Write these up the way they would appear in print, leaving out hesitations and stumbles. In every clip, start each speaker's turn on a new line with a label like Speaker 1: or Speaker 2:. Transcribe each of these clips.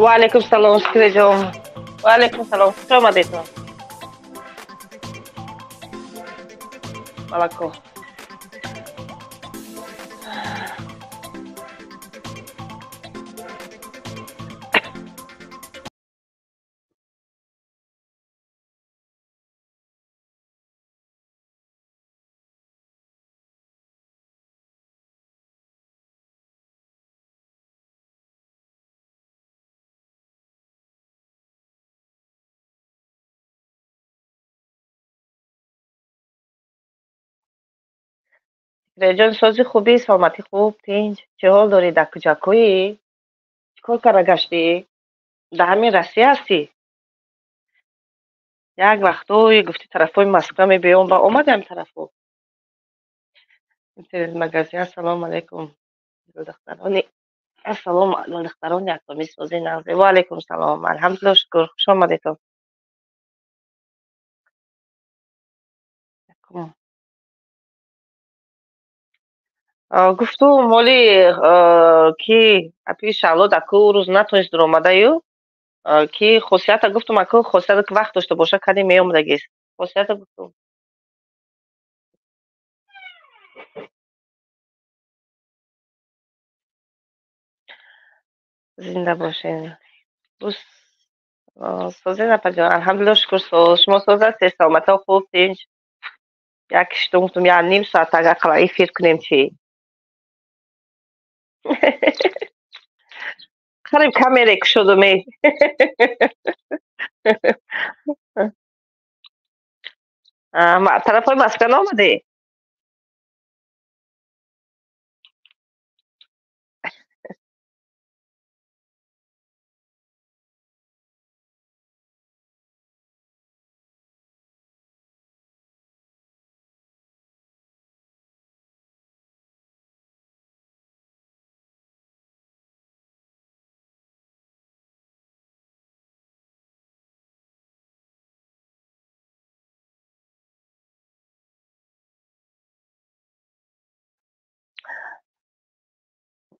Speaker 1: Ва алайкум салом, Шукриҷон. Ва алайкум салом, хуш омадедон. Малако. Шукриҷон, сози хубӣ, саломатӣ хуб, тинҷ. Чӣ ҳол дорӣ, дар куҷакӯӣ? Чӣ кор карда гаштӣ? Дар ҳамин Россия ҳастӣ? Як вақтое гуфтӣ тарафҳои Москва мебиём ва омадӣ ҳамин тарафҳо. Интернет-магазин, ассалому алайкум. Гулдухтарони, ассалому гулдухтарони атомӣ сози нағзе. Ва алайкум салом. Алҳамдулиллоҳ, шукр. Хуш омадедон. Гуфтум, моли ки апи Шаҳло даку рӯз натонист дуромадаю, ки хосията гуфтум, аку хосията ки вақт дошта боша, каде меомадагист. Хосията гуфтум. Зинда бошен. Созен апаҷон, алҳамдулиллоҳ, шукр, соз. Шумо соз ҳастед, саломатҳо хуб, тинҷ. Як киштум гуфтум, як ним соат агар қала эфир кунем чӣ? Қариб камере кушодуме. Тарафҳои Москва наомадӣ?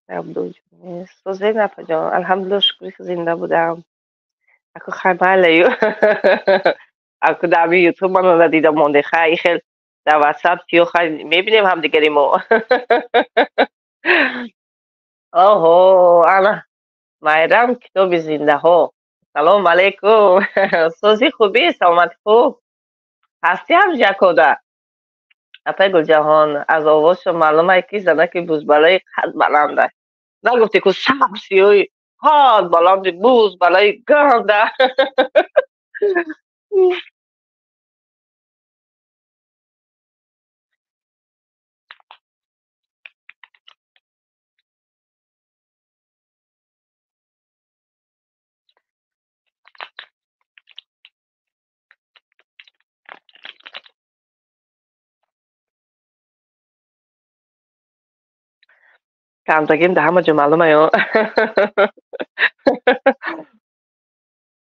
Speaker 1: Абдулҷон созед, апаҷон. Алҳамдулилло, шукри, зинда будам. Аку хай, майлаю. Аку дар ҳамин ютуб мано надида монде. Хай, хел дар ватсап тиё, хай, мебинем ҳамдигари мо. Оҳо, ана Майрам, китоби зиндаҳо. Салом алейкум. Созӣ, хубӣ, саломатӣ, хуб ҳастӣ ҳам ҷакода? Апай Гулҷаҳон, аз овозшон маълум ай, ки занаки бузбалаи қад баланда. Нагуфте ку сабр сиёҳи қад баланди буз балаи ганда. Камтагим да ҳама ҷо маълум аю.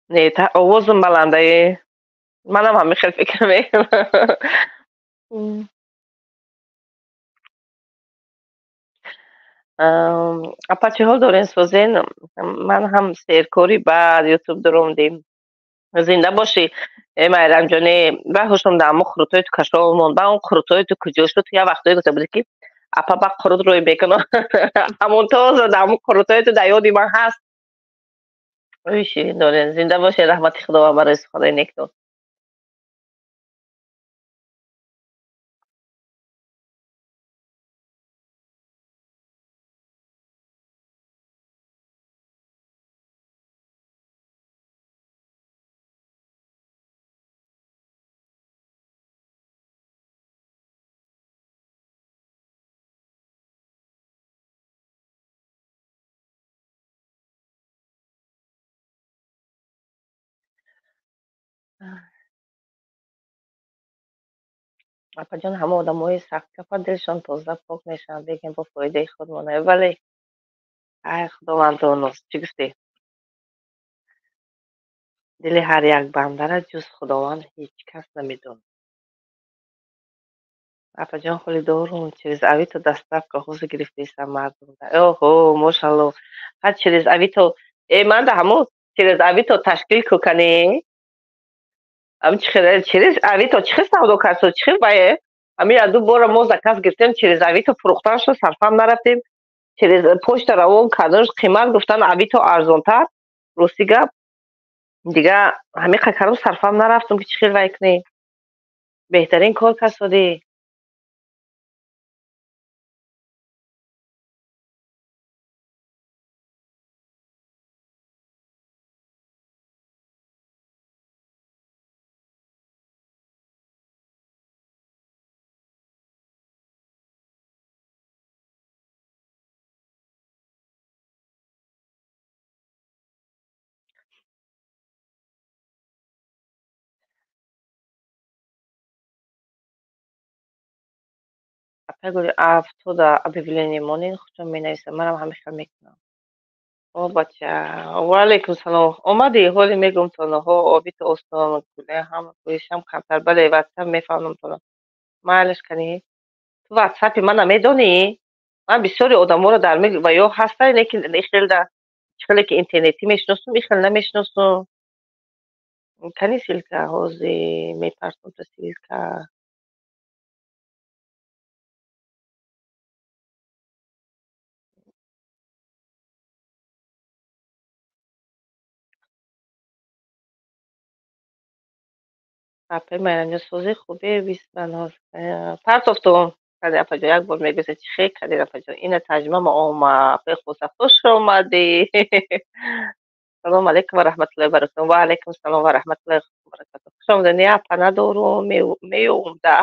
Speaker 1: Не, та овозум баландае. Манам ҳамин хел фикр мекунам. Апа, чӣ ҳол дорен, созен? Ман ҳам серкорӣ, баъд ютуб дуромдем. Зинда бошӣ, э Майрамҷоне. Ба ҳушам да ҳамо қурутҳои ту кашол монд. Ба он қурутҳои ту куҷо шуд? Ту як вақтое гуфта будӣ, ки апа, ба қурут рӯй мекунам. Ҳамон тоза да ҳамон қурутҳои ту дар ёди ман ҳаст. Ой, ширин дорен. Зинда бошед, раҳмати Худованд барои суханои нектон. Апаҷон, ҳама одамои сахткафа дилшон тоза, пок мешаванд, лекин бо фоидаи худмон. Вале ай, Худованд доност, чӣ гуфтӣ? Дили ҳар як бандара ҷуз Худованд ҳеҷ кас намедонад. Апаҷон, холи дорум, через Авито доставка ҳозир гирифтаистам мардум. Оҳо, мошалло. Ҳа, через Авито. Э, ман да ҳамо через Авито ташкил ку кани. Ам чӣ хел через Авито чӣ хел савдо кард? Чӣ хел вае? Ами як ду бора мо заказ гирифтем, через Авито фурӯхтан шуд, сарфам нарафтем. Через почта равон карданаш қимат гуфтан, Авито арзонтар. Рости гап, дига ҳамин қакару сарфам нарафтум, ки чӣ хел вай кунем. Беҳтарин кор касодӣ. Апай Гули, афтода объявление монед, худтон менависам. Манам ҳамин хел мекунам. О, бача, ва алайкум салом. Омадӣ? Ҳоли мегӯм тонаҳо, Авито осон, гуле ҳама гӯишам камтар. Бале, ватсап мефаҳмам тона. Майлаш, кани. Ту ватсапи мана медонӣ? Ман бисёри одаморо дар ва ё ҳастан, лекин ихел да чӣ хеле ки интернетӣ мешиносум, ихел намешиносум. Кани ссылка, ҳозир мепартом то ссылка. Апай Майрамҷон, сози хубе, бисманҳоз. Партофтум. Кади, апаҷон, як бор мегӯсе, чӣ хел кардед, апаҷон? Ина тарҷума ма омад. Апай Хуса, хуш омадӣ. Салом алейкум ва раҳматуллоҳи ва баракатуҳ. Ва алайкум салом ва раҳматуллоҳи ва баракатуҳ. Хуш омадед. Не, апа, надорум, меём да.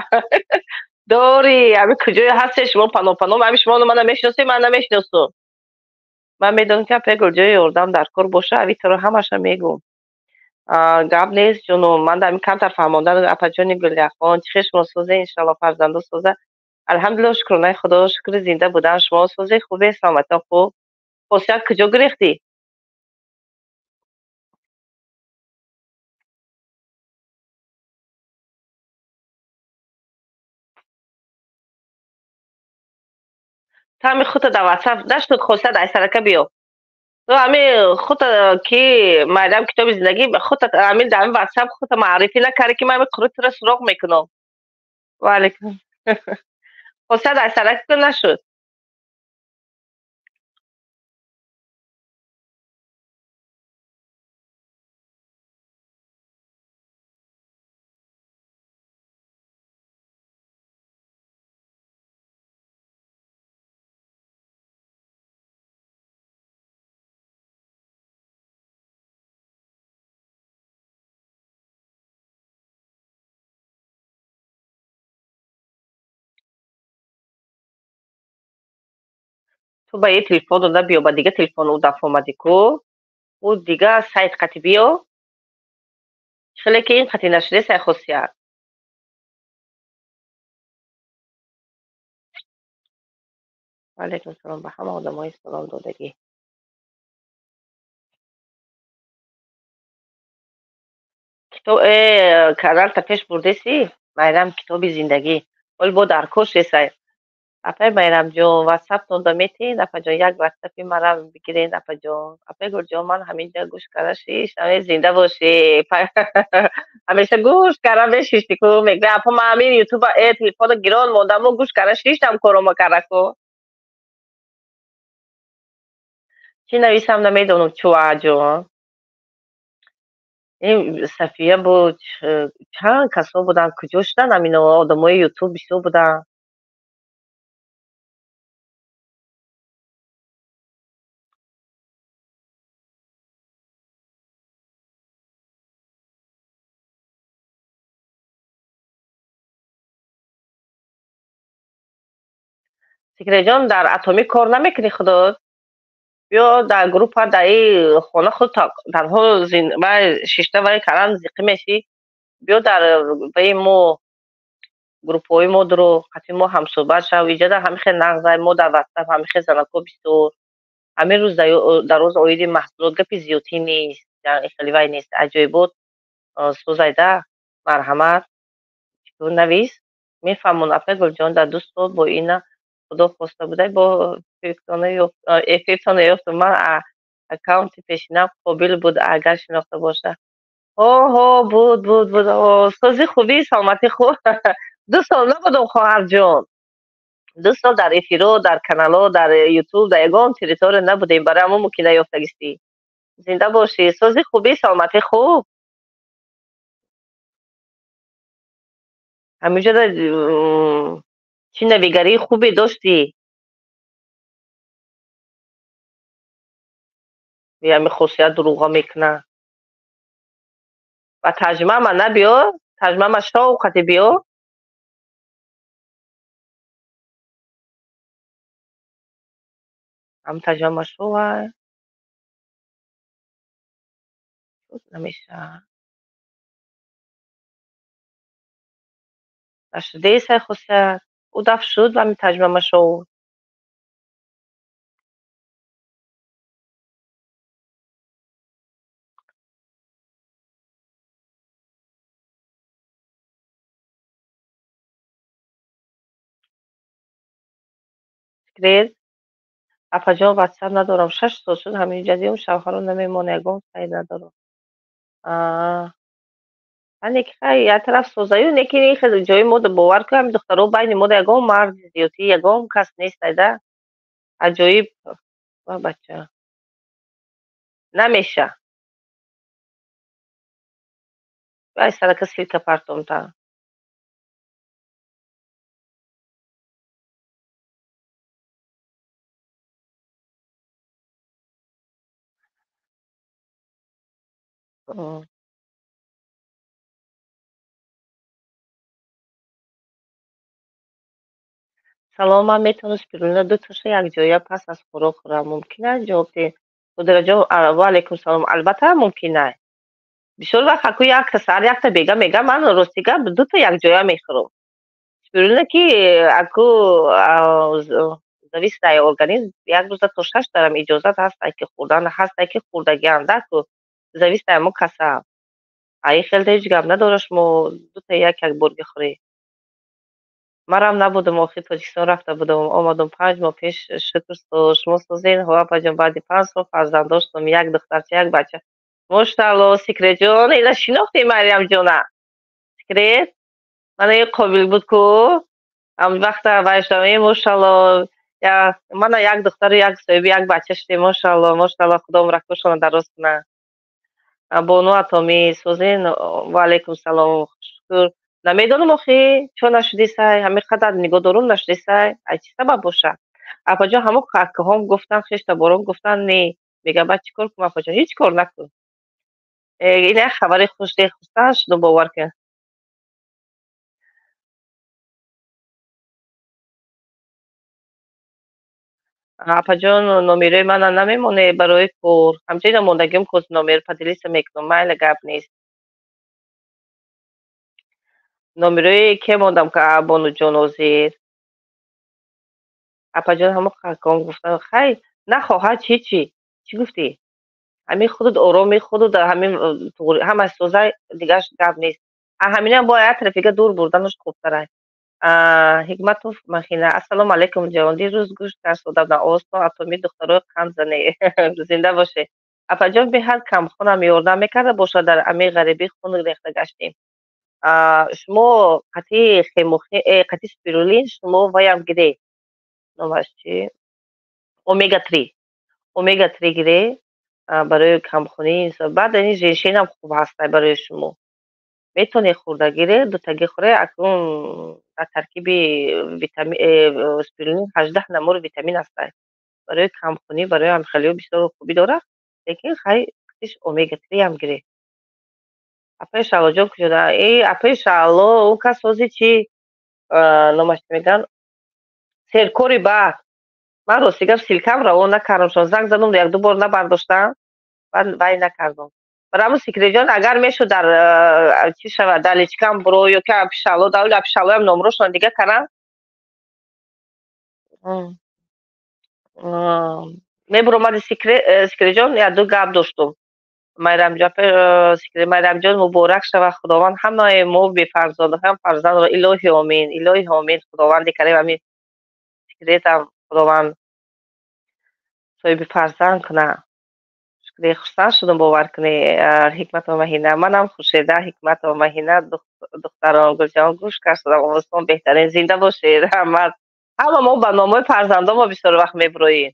Speaker 1: Дорӣ, ами куҷое ҳастед шумо паноҳ паноҳ? Ами шумо мана мешиносед, ман намешиносум. Ман медонам, ки апай Гулҷои ёрдам дар кор боша, Авиторо ҳамаша мегӯм. Гап нест, ҷонум. Ман дар ами камтар фаҳмондан, апаҷони Гулияхон, чӣ хел шумо созе, иншалло фарзандо соза. Алҳамдулилло, шукронаи Худо, шукри зинда будан. Шумо созе, хубе, саломатон хуб? Хосият, куҷо гирехтӣ? Ту ҳами худта дар ватсап нашуд хосият айсарака биё. Ту ҳами худта ки Майрам китоби зиндагӣ худта ҳами дар ҳами ватсап худта маърифӣ накардӣ ки ман ҳами қурути тура суроғ мекунам. Ва алайкум. Хосият айсарака нашуд. Ту ба е телефон дода биё, ба дига телефон ӯ дафъ омадӣ ку? Ӯ дига сайт қати биё. Хеле ки ин қати нашуде сай хосият. Ва алайкум салом ба ҳама одамои салом додагӣ. Китоб каналта пеш бурдеси? Майрам китоби зиндагӣ. Ҳол бо дар кош ресай. Апай Майрамҷон, ватсаптон да метиҳед, апаҷон, як ватсапи мара бигиред, апаҷон. Апай Гулҷон, ман ҳаминҷа гӯш карда шиштам, зинда бошӣ. Ҳамеша гӯш карда мешишти ку, мегӯяд, апа ман ҳамин ютуба, телефона гирон мондаму гӯш карда шиштам корома карда ку. Чӣ нависам намедонам, чуаҷон. Ин Сафия буд, чанд касо буданд, куҷо шуданд ҳамино одамои ютуб бисёр буданд. Фикреҷон, дар атомӣ кор намекунӣ худот? Биё дар группа, дар и хона худ танҳо вай шишта вай кардан зиқӣ мешӣ. Биё дар ваи мо группаҳои мо дуро, қатъи мо ҳамсӯҳбат шав. Иҷода ҳами хел нағзай, мо дар ватсап ҳами хел занако бисёр. Ҳамин рӯз дар рӯз оиди маҳсулот гапи зиёдтӣ нест, хеле вай нест. Аҷоибот сӯзайда, марҳамат, навис. Мефаҳмон, апай Гулҷон, дар 2 сол бо ина Худо хоста будай, бо эфиртона ёфтум. Ман аккаунти пешинам қобил буд, агар шинохта боша. Ҳо, буд, буд, буд. Сози хубӣ, саломатӣ хуб. 2 сол набудум, хоҳарҷон. 2 сол дар эфиро, дар канало, дар ютуб, дар ягон территория набудем, барои ҳамон мумкин наёфтагистӣ. Зинда бошӣ, сози хубӣ, саломатӣ хуб. Ҳаминҷода чӣ навигарии хубе доштӣ? Ҳами хосият дурӯға мекуна. Ва таҷмама набиё, таҷмама шовқати биё. Ҳам таҷмама шова. Намеша. Нашудеи сай хосият. Ӯ дафт шуд ҳами таҷмама шов. Секрет. Апаҷон, ватсап надорам. 6 сол шуд ҳаминҷа диём, шавҳаро намемонад, ягон сайт надорам. Ане ки хай, як тараф созаю, не ки ин хел ҷои мо бовар кунам, ҳамин духтаро байни мо ягон мард зиёдтӣ, ягон кас нест, айда. Аҷоиб. Ва бача. Намеша. Вай сарака силка партомта. Салом, ман метавонам спирулина 2 таша якҷоя пас аз хӯрок хӯрам. Мумкин аст ҷавоб диҳед? Худораҷон, ва алайкум салом. Албатта мумкин аст. Бисёр вақт ҳаку якта саҳар, якта бега мега, ман рости гап 2 та якҷоя мехӯрам. Спирулина ки аку зависит аз организм, як рӯза то 6 дарам иҷозат ҳаст, ки хӯрдан ҳаст, ки хӯрдагиам, да ку зависит аз мо касам. Ай хел ҳеҷ гап надора, шумо 2 та як як бор бихӯред. Марам набудам, охир Тоҷикистон рафта будам, омадам 5 моҳ пеш. Шукр, шумо созен. Ҳо, апаҷон, баъди 5 сол фарзанд доштам, як духтарча, як бача. Мошалло, Секретҷон, ина шинохтем Марьямҷона. Секрет? Мана ин қобил буд ку. Ам вақта вайшам, э мошалло, я мана як духтару як соҳиби як бача шудем. Мошалло, мошалло, Худо умракошона дароз кунад. Бону Атомӣ созен, ва алайкум салом. Шукр. Намедонам охи, чо нашуди сай, ҳамин қадар нигоҳ дорум нашуди сай, ай чӣ сабаб боша? Апаҷон, ҳамо какаҳом гуфтан, хештабором гуфтан, не. Мегам, баъд чӣ кор кунам, апаҷон? Ҳеҷ кор накун. Ин як хабари хуш, хушҳол шудум, бовар кун. Апаҷон, номерои мана намемоне барои кор. Ҳамчунин мондагиам коз номер поделиться мекунам, майла, гап нест. Номерои ке мондам ка Бонуҷон ҳозир? Апаҷон, ҳамо какон гуфтан, хай, нахоҳад чӣ чӣ? Чӣ гуфтӣ? Ҳамин худут ороми, худут ҳамин ҳама созай, дигаш гап нест. Ҳаминам бояд тарафига дур бурданаш хубтарай. Ҳикматов Махина, ассалому алайкум, ҷавон. Дирӯз гӯш кард додам овозтон Атоми, духтарои қанд зане. Зинда бошед. Апаҷон, беҳад камхунам ёрдам мекарда бошад, дар ами ғарибӣ хун рехта гаштем. Шумо қатъи хемохи, қатъи спирулин шумо ваям гире. Номаш чӣ? Омега 3. Омега 3 гире барои камхунӣ. Баъд ин женьшенам хуб ҳастай барои шумо. Метавонед хӯрда гире, дутаги хӯре, акнун дар таркиби витамин спирулин 18 намур витамин ҳастай. Барои камхунӣ, барои ҳамхелиҳо бисёр хубӣ дорад, лекин хай қатиш омега 3 ҳам гире. Апаи Шаҳлоҷон куҷо? Э, апаи Шаҳло, он кас ҳозир чӣ номаш чӣ мегӯянд? Серкори баъд. Ман рости гап ссылкам равон накардам, шон занг задам, як ду бор набардоштам, баъд вай накардам. Барои ҳамун Секретҷон, агар мешуд дар чӣ шавад, дар личкам буро ё ки апи Шаҳло, дар апи Шаҳлоям номрошон дига кардам. Мебуромади Секретҷон, як ду гап доштум. Майрамҷон, муборак шавад, Худованд ҳамаи мо бефарзанд ҳам фарзандро, илоҳи омин, илоҳи омин, Худованди карим ҳамин Секретам Худованд соҳиби фарзанд кунад. Шукри, хурсанд шудам, бовар кунед, Ҳикматова Маҳина. Манам Хуршеда, Ҳикматова Маҳина, духтарон, Гулҷаҳон гӯш кард шудам, овозтон беҳтарин, зинда бошед, раҳмат. Ҳама мо ба номҳои фарзандон мо бисёр вақт мебуроем.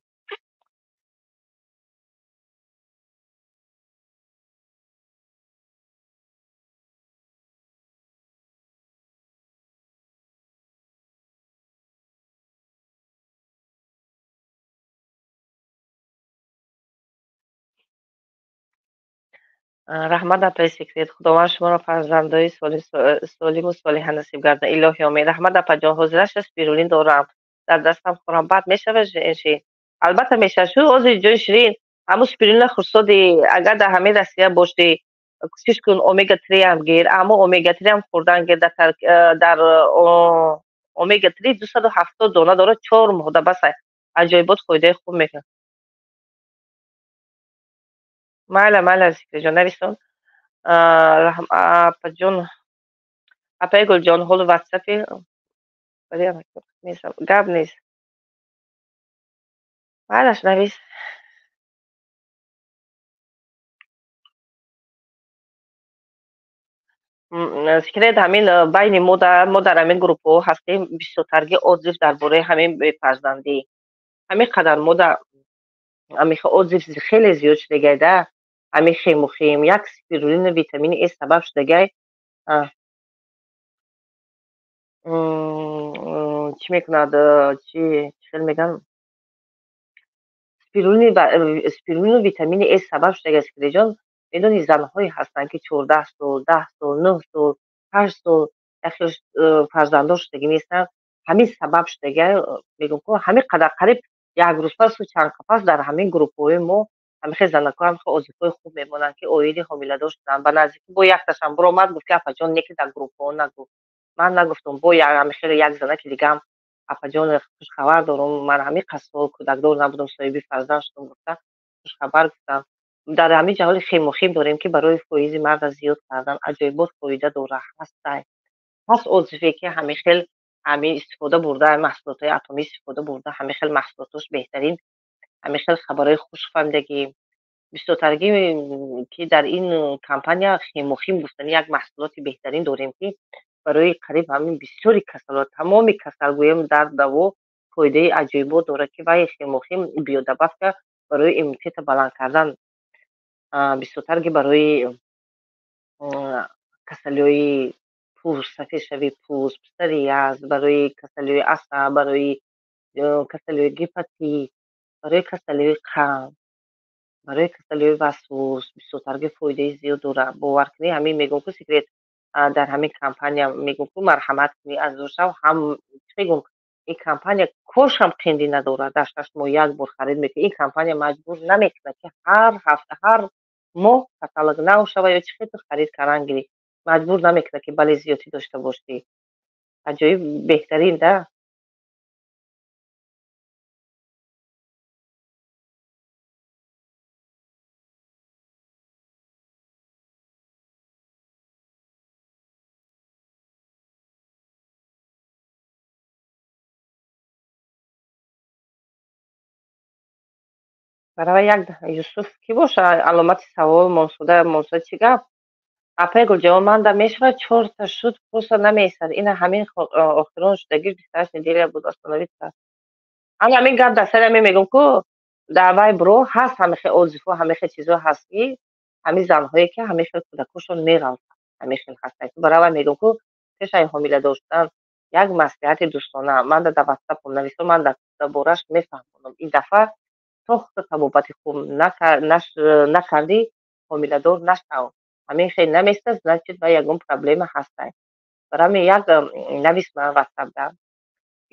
Speaker 1: Раҳмат, апаи Секрет, Худованд шуморо фарзандои солиму солиҳа насиб гардонад. Илоҳи омин. Раҳмат, апаҷон, ҳозираша спирулин дорам. Дар дастам хӯрам, баъд мешавад женьшен? Албатта мешавад. Шу ҳозир ҷои ширин, ҳамун спирулина хурсоди, агар дар ҳамин Россия бошӣ, кӯшиш кун омега 3 ҳам гир, аммо омега 3 ҳам хӯрдан гир, дар омега 3 270 дона дорад, 4 моҳ да басай. Аҷоибот фоидаи хуб мекунад. Майла, майла, Зикриҷон, нависон. Апаҷон, апаи Гулҷон, ҳоло ватсапи гап нест. Майлаш, навис. Секрет, ҳамин байни мо дар ҳамин группҳо ҳастем, бисёртарги отзыв дар бораи ҳамин бефарзандӣ. Ҳамин қадар мо дар ҳамин отзыв хеле зиёд шудагай да, ҳамин хемухим, як спирулина витамини Э сабаб шудагай. Чӣ мекунад, чӣ хел мегӯянд? Спирулину витамини Э сабаб шудагай, Секретҷон. Медонӣ, занҳое ҳастанд, ки 14 сол, 10 сол, 9 сол, 8 сол яхел фарзанддор шудагӣ нестанд. Ҳамин сабаб шудагай, мегӯям ку, ҳамин қадар қариб як рӯз пасу чанд қафас дар ҳамин группҳои мо ҳамин хел занако ҳамин хел отзывҳои хуб мемонанд, ки оиди ҳомиладор шуданд. Ба наздикӣ бо якташам буромад, гуфт, ки апаҷон, не ки дар группҳо нагӯ. Ман нагуфтам, бо ҳамин хел як занаки дигаам, апаҷон, хушхабар дорум, ман ҳамин қад сол кӯдакдор набудам, соҳиби фарзанд шудам, гуфта хушхабар гуфтам. Дар ҳамин ҷаҳоли хемухим дорем, ки барои фоизи марда зиёд кардан аҷоибот фоида дорад, ҳастай. Ҳаст отзыве, ки ҳамин хел Ҳамин истифода бурда маҳсулотҳои Атомӣ истифода бурда, ҳамин хел маҳсулотош беҳтарин, ҳамин хел хабарҳои хуш фаҳмидагӣ. Бисёртарги ки дар ин компания Хемохим гуфтани як маҳсулоти беҳтарин дорем, ки барои қариб ҳамин бисёри касалот, тамоми касал гӯем, дард даво фоидаи аҷоибот дорад, ки вай Хемохим биодобавка барои иммунитета баланд кардан, бисёртарги барои касалиҳои пӯст, сафедшавии пӯст, псориаз, барои касалиҳои асаб, барои касалиҳои гепатит, барои касалиҳои қанд, барои касалиҳои васвос бисёртарги фоидаи зиёд дорад. Бовар кунӣ, ҳамин мегӯм, ку секрет дар ҳамин компания мегӯм, ку марҳамат кунӣ, аз шав ҳам чӣ мегӯм, ин компания коршам қиндӣ надорад. Дар 6 моҳ як бор харид мекунӣ. Ин компания маҷбур намекунад, ки ҳар ҳафта, ҳар моҳ каталог нав шава ё чӣ хел ту харид кардан гирӣ. Маҷбур намекунад, ки бале зиёдтӣ дошта бошӣ. Аҷоиб беҳтарин да. Баравай як Юсуф кӣ боша? Аломати савол монсуда монсуда, чӣ гап? Апай Гулҷавон, ман да мешавад чорта шуд, просто намеистад. Ина ҳамин охирон шудагиш 28 неделя буд, остановиться. Ана ҳамин гап дар сари ҳамин мегӯм, ку дар вай бро ҳаст ҳамин хел отзывҳо, ҳамин хел чизҳо ҳаст, ки ҳамин занҳое ки ҳамин хел кӯдакошон меғалтанд, ҳамин хел ҳастанд. Баравай мегӯм, ку пеш аз ҳомиладор шудан як маслиҳати дӯстона ман да дар ватсапам нависо, ман дар бораш мефаҳмонам. Ин дафъа то худто табобати хуб накардӣ, ҳомиладор нашав. Ҳамин хел намеистад, значит ва ягон проблема ҳастай. Барои ҳамин як навис ман ватсапда.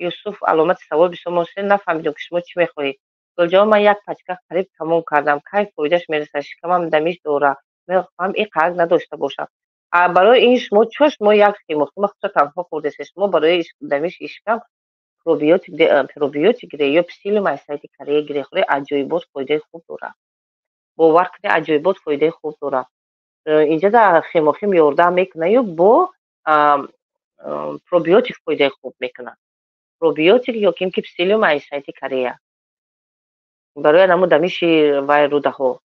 Speaker 1: Юсуф аломати савол бисёр мошин, нафаҳмидем, ки шумо чӣ мехоҳед. Гулҷавон, ман як пачка қариб тамом кардам. Кай фоидааш мерасад? Шикамам дамиш дора. Мехоҳам ин қарз надошта бошам. Барои ин шумо чо шумо як Хемохима худто танҳо хӯрдесед? Шумо барои дамиши шикам пробиотик гире ё псилиум аз сайти Корея гире хӯре, аҷоибот фоидаи хуб дорад. Бовар кунед, аҷоибот фоидаи хуб дорад. Инҷа дар Хемохим ёрдам мекунад ё бо пробиотик фоидаи хуб мекунад. Пробиотик ё ким ки псилиум аз сайти Корея. Барои ҳамун дамиши вай рӯдаҳо.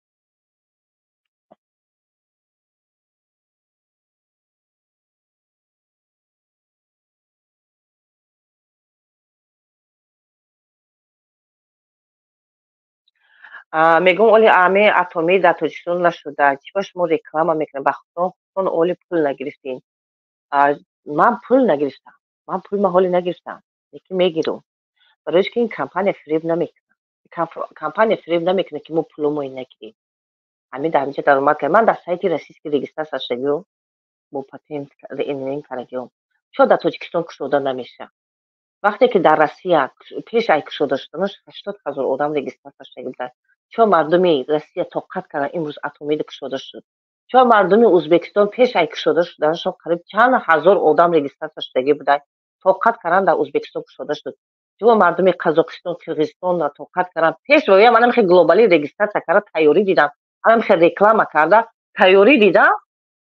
Speaker 1: Мегӯм, оли ами Атомӣ дар Тоҷикистон нашуда. Чӣ ба шумо реклама мекунед? Ба худтон оли пул нагирифтин. Ман пул нагирифтам. Ман пул ма ҳоле нагирифтам. Лекин мегирам. Барои ки ин компания фиреб намекунад. Компания фиреб намекунад, ки мо пулумои нагирем. Ҳамин дар ҳаминҷа даромад кард. Ман дар сайти российский регистрация шудагиём, бо патент ин кардагиём. Чо дар Тоҷикистон кушода намешавад? Вақте ки дар Россия пеш ай кушода шуданаш 80 000 одам регистрация шудаги буданд. Чо мардуми Россия тоқат карданд, имрӯз Атомида кушода шуд? Чо мардуми Ӯзбекистон пеш ай кушода шуданашон қариб чанд ҳазор одам регистрация шудагӣ буданд, тоқат карданд, дар Ӯзбекистон кушода шуд? Чо мардуми Қазоқистон, Қирғизистон тоқат карданд, пеш воям анам хел глобалӣ регистрация карда, тайёрӣ дидам, анам хел реклама карда, тайёрӣ дидам,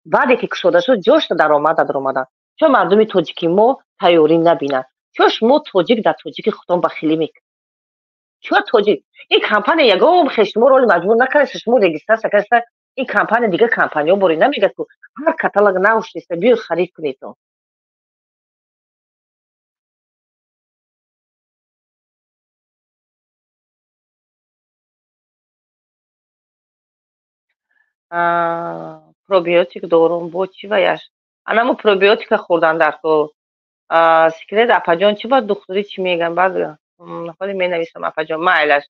Speaker 1: баъде ки кушода шуд, ҷошта даромада даромаданд. Чо мардуми тоҷики мо тайёрӣ набинанд? Чо шумо тоҷик дар тоҷики худтон бахилӣ мекунед? Чо тоҷик ин компания ягон хел шуморо оли маҷбур накарда, шумо регистрация карда. Ин компания дигар компанияҳо боре намегӯяд, ку ҳар каталог нав шиста биёед харид кунедон. Пробиотик дорум, бо чӣ ваяш? Анамо пробиотика хӯрдан дар ко. Секрет апаҷон, чӣ ба духтурӣ чӣ мегӯянд? Баъд ҳоле менависам, апаҷон, майлаш.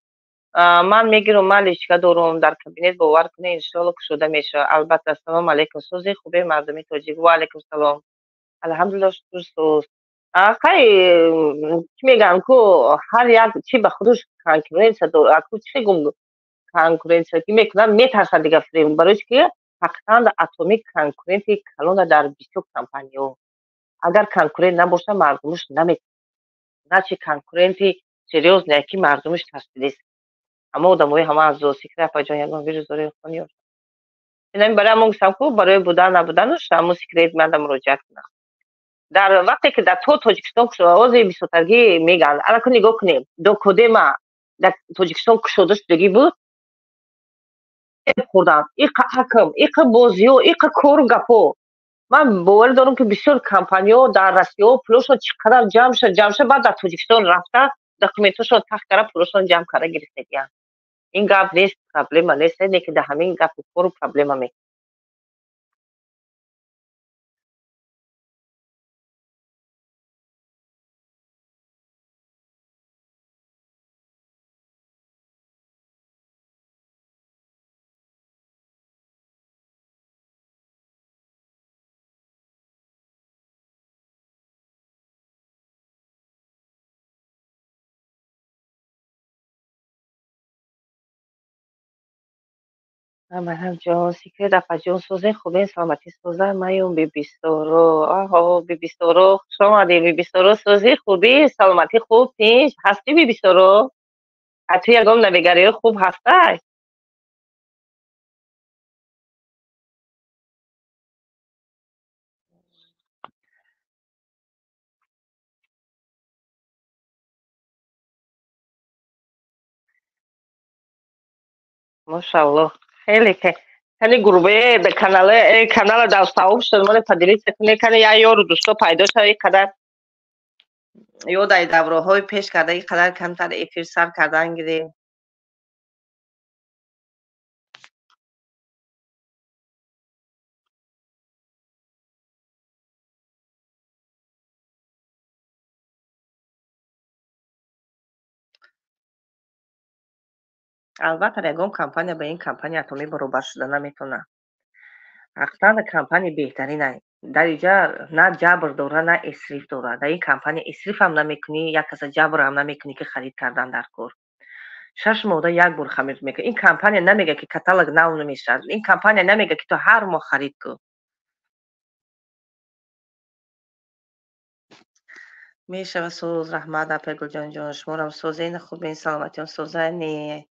Speaker 1: Ман мегирам, ман личка дорум дар кабинет, бовар кунед, иншоалло кушода мешавад. Албатта, ассалому алайкум, сози хубе мардуми тоҷик. Ва алайкум салом. Алҳамдулилло, шукр, соз. Хай, чӣ мегӯям, ку ҳар як чӣ ба худаш конкуренция дорад. Ку чӣ гум конкуренция ки мекунанд, метарсанд дигар фиреб. Барои чӣ ки ҳақиқатан Атомӣ конкуренти калона дар бисёр компанияҳо. Агар конкурент набошад, мардумаш наметавонад. Значит, конкуренти серьёзное, ки мардумаш тарсидест. Ҳама одамои ҳама аз зоосикра апаҷон, ягон вирус доред хон ё? Инами барои ҳамон гуфтам, ку барои будан набуданаш ҳамон секрет манда муроҷиат кунам. Дар вақте ки дар то Тоҷикистон кушода бисёртаргӣ мегӯянд, анаку нигоҳ кунем, Докодема дар Тоҷикистон кушода шудагӣ буд, хӯрдан иқа ҳакм, иқа бозиҳо, иқа кору гапҳо. Ман боварӣ дорам, ки бисёр компаниҳо дар Россияҳо пулошон чӣ қадар ҷамъ шуд, ҷамъ шуд, баъд дар Тоҷикистон рафта документошон тахт карда, пулошон ҷамъ карда гирифтагиянд. Ин гап нест, проблема нест, не ки дар ҳамин гапу кору проблема мекунад. Марҳамҷон, Секрет апаҷон, созен, хубен, саломатӣ соза, маюм Бибисоро. Аҳо, Бибисоро, хуш омадӣ, Бибисоро, созӣ, хубӣ, саломатӣ хуб, тинҷ ҳастӣ, Бибисоро? А ту ягон навигариҳои хуб ҳастай? Мошаллоҳ, хеле кани гурбе канала канала дар сообщество моне поделиться куне, кани я ёру дӯсто пайдо шава, ин қадар ё дар давраҳои пеш карда, ин қадар камтар эфир сар кардан гирем. Албатта, ягон компания ба ин компания Атомӣ баробар шуда наметавонад. Ҳақиқатан компания беҳтарин. Дар инҷа на ҷабр дора, на эсриф дора. Дар ин компания эсрифам намекунӣ, як каса ҷабрам намекунӣ, ки харид кардан дар кор. 6 моҳда як бор хамир мекунӣ. Ин компания намега, ки каталог нав намешавад. Ин компания намега, ки ту ҳар моҳ харид кун. Мешава, соз, раҳмат, апай Гулҷонҷон, шуморам созен, хубен, саломатиён созани.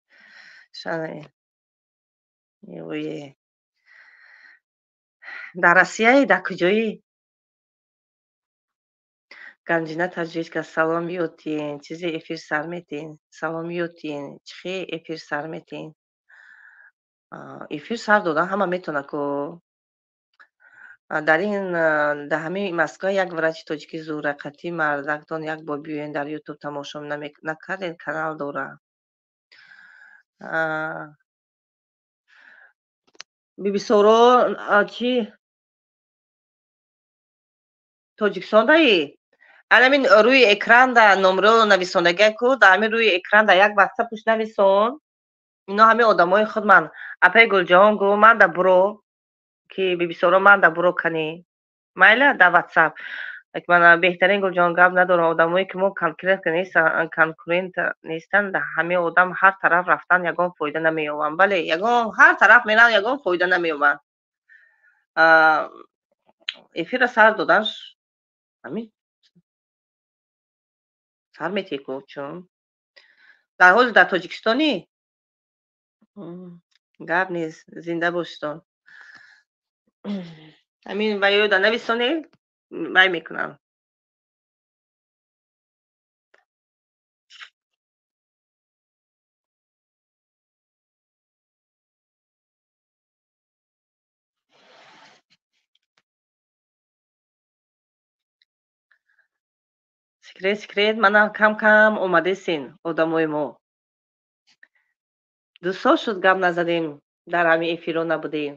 Speaker 1: Ое. Дар Россияи, дар куҷоӣ? Ганҷина Таҷичка, салом ётин, чизе эфир сар метин? Салом ётин, чихе эфир сар метин? Эфир сар додан ҳама метавонад ку. Дар ин дар ҳамин Москва як врачи тоҷики зӯрақатӣ мардактон як бор биёен, дар Ютуб тамошо накардед, канал дора. Бибисоро, чӣ, Тоҷикистон даи? Анамин рӯи экранда номро нависондагия ку, дар ҳамин рӯи экранда як ватсапуш нависон. Ино ҳамин одамои худман. Апаи Гулҷаҳон гу, ман да буро, ки Бибисоро ман да буро кани. Майла, дар ватсап. Ман беҳтарин, Гулҷаҳон, гап надорам. Одамое ки мо конкурент нестанд, ҳамин одам ҳар тараф рафтан ягон фоида намеёбанд. Бале, ягон ҳар тараф мераванд, ягон фоида намеёбанд. Эфирро сар додан ҳамин сар метеку, чун дар ҳоли дар Тоҷикистонӣ гап нест, зинда бошитон. Ҳамин ваёда нависонед, вай мекунам. Секрет, секрет, манам кам кам омадесин одамои мо. 2 сол шуд, гап назадем, дар ҳамин эфирҳо набудем.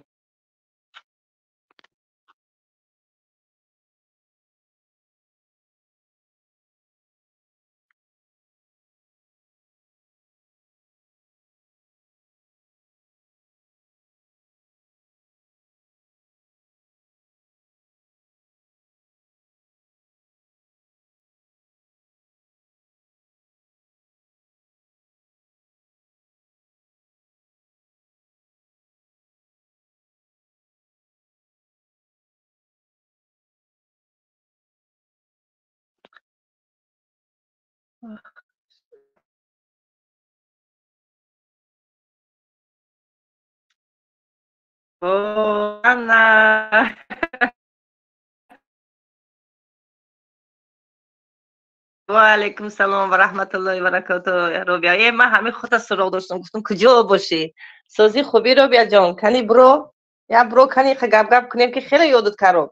Speaker 1: О, Анна! Ва алайкум салом ва раҳматуллоҳи ва баракотуҳ. Робия, ман ҳамин худта суроғ доштам, гуфтам куҷо бошӣ? Созӣ хубӣ, Робия ҷон? Кани бро, я бро, кани гап гап кунем, ки хеле ёдат каром.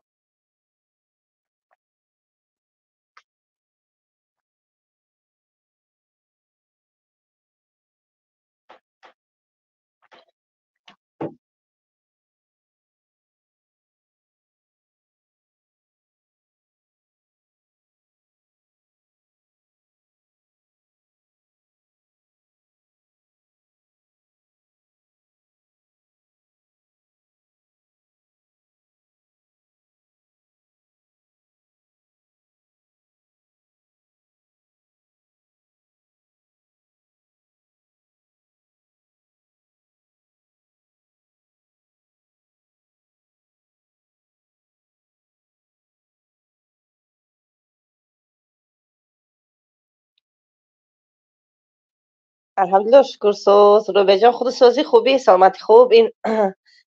Speaker 1: Алҳамдулиллоҳ, шукр, соз. Робия ҷон, худ созӣ, хубӣ, саломатӣ хуб? Ин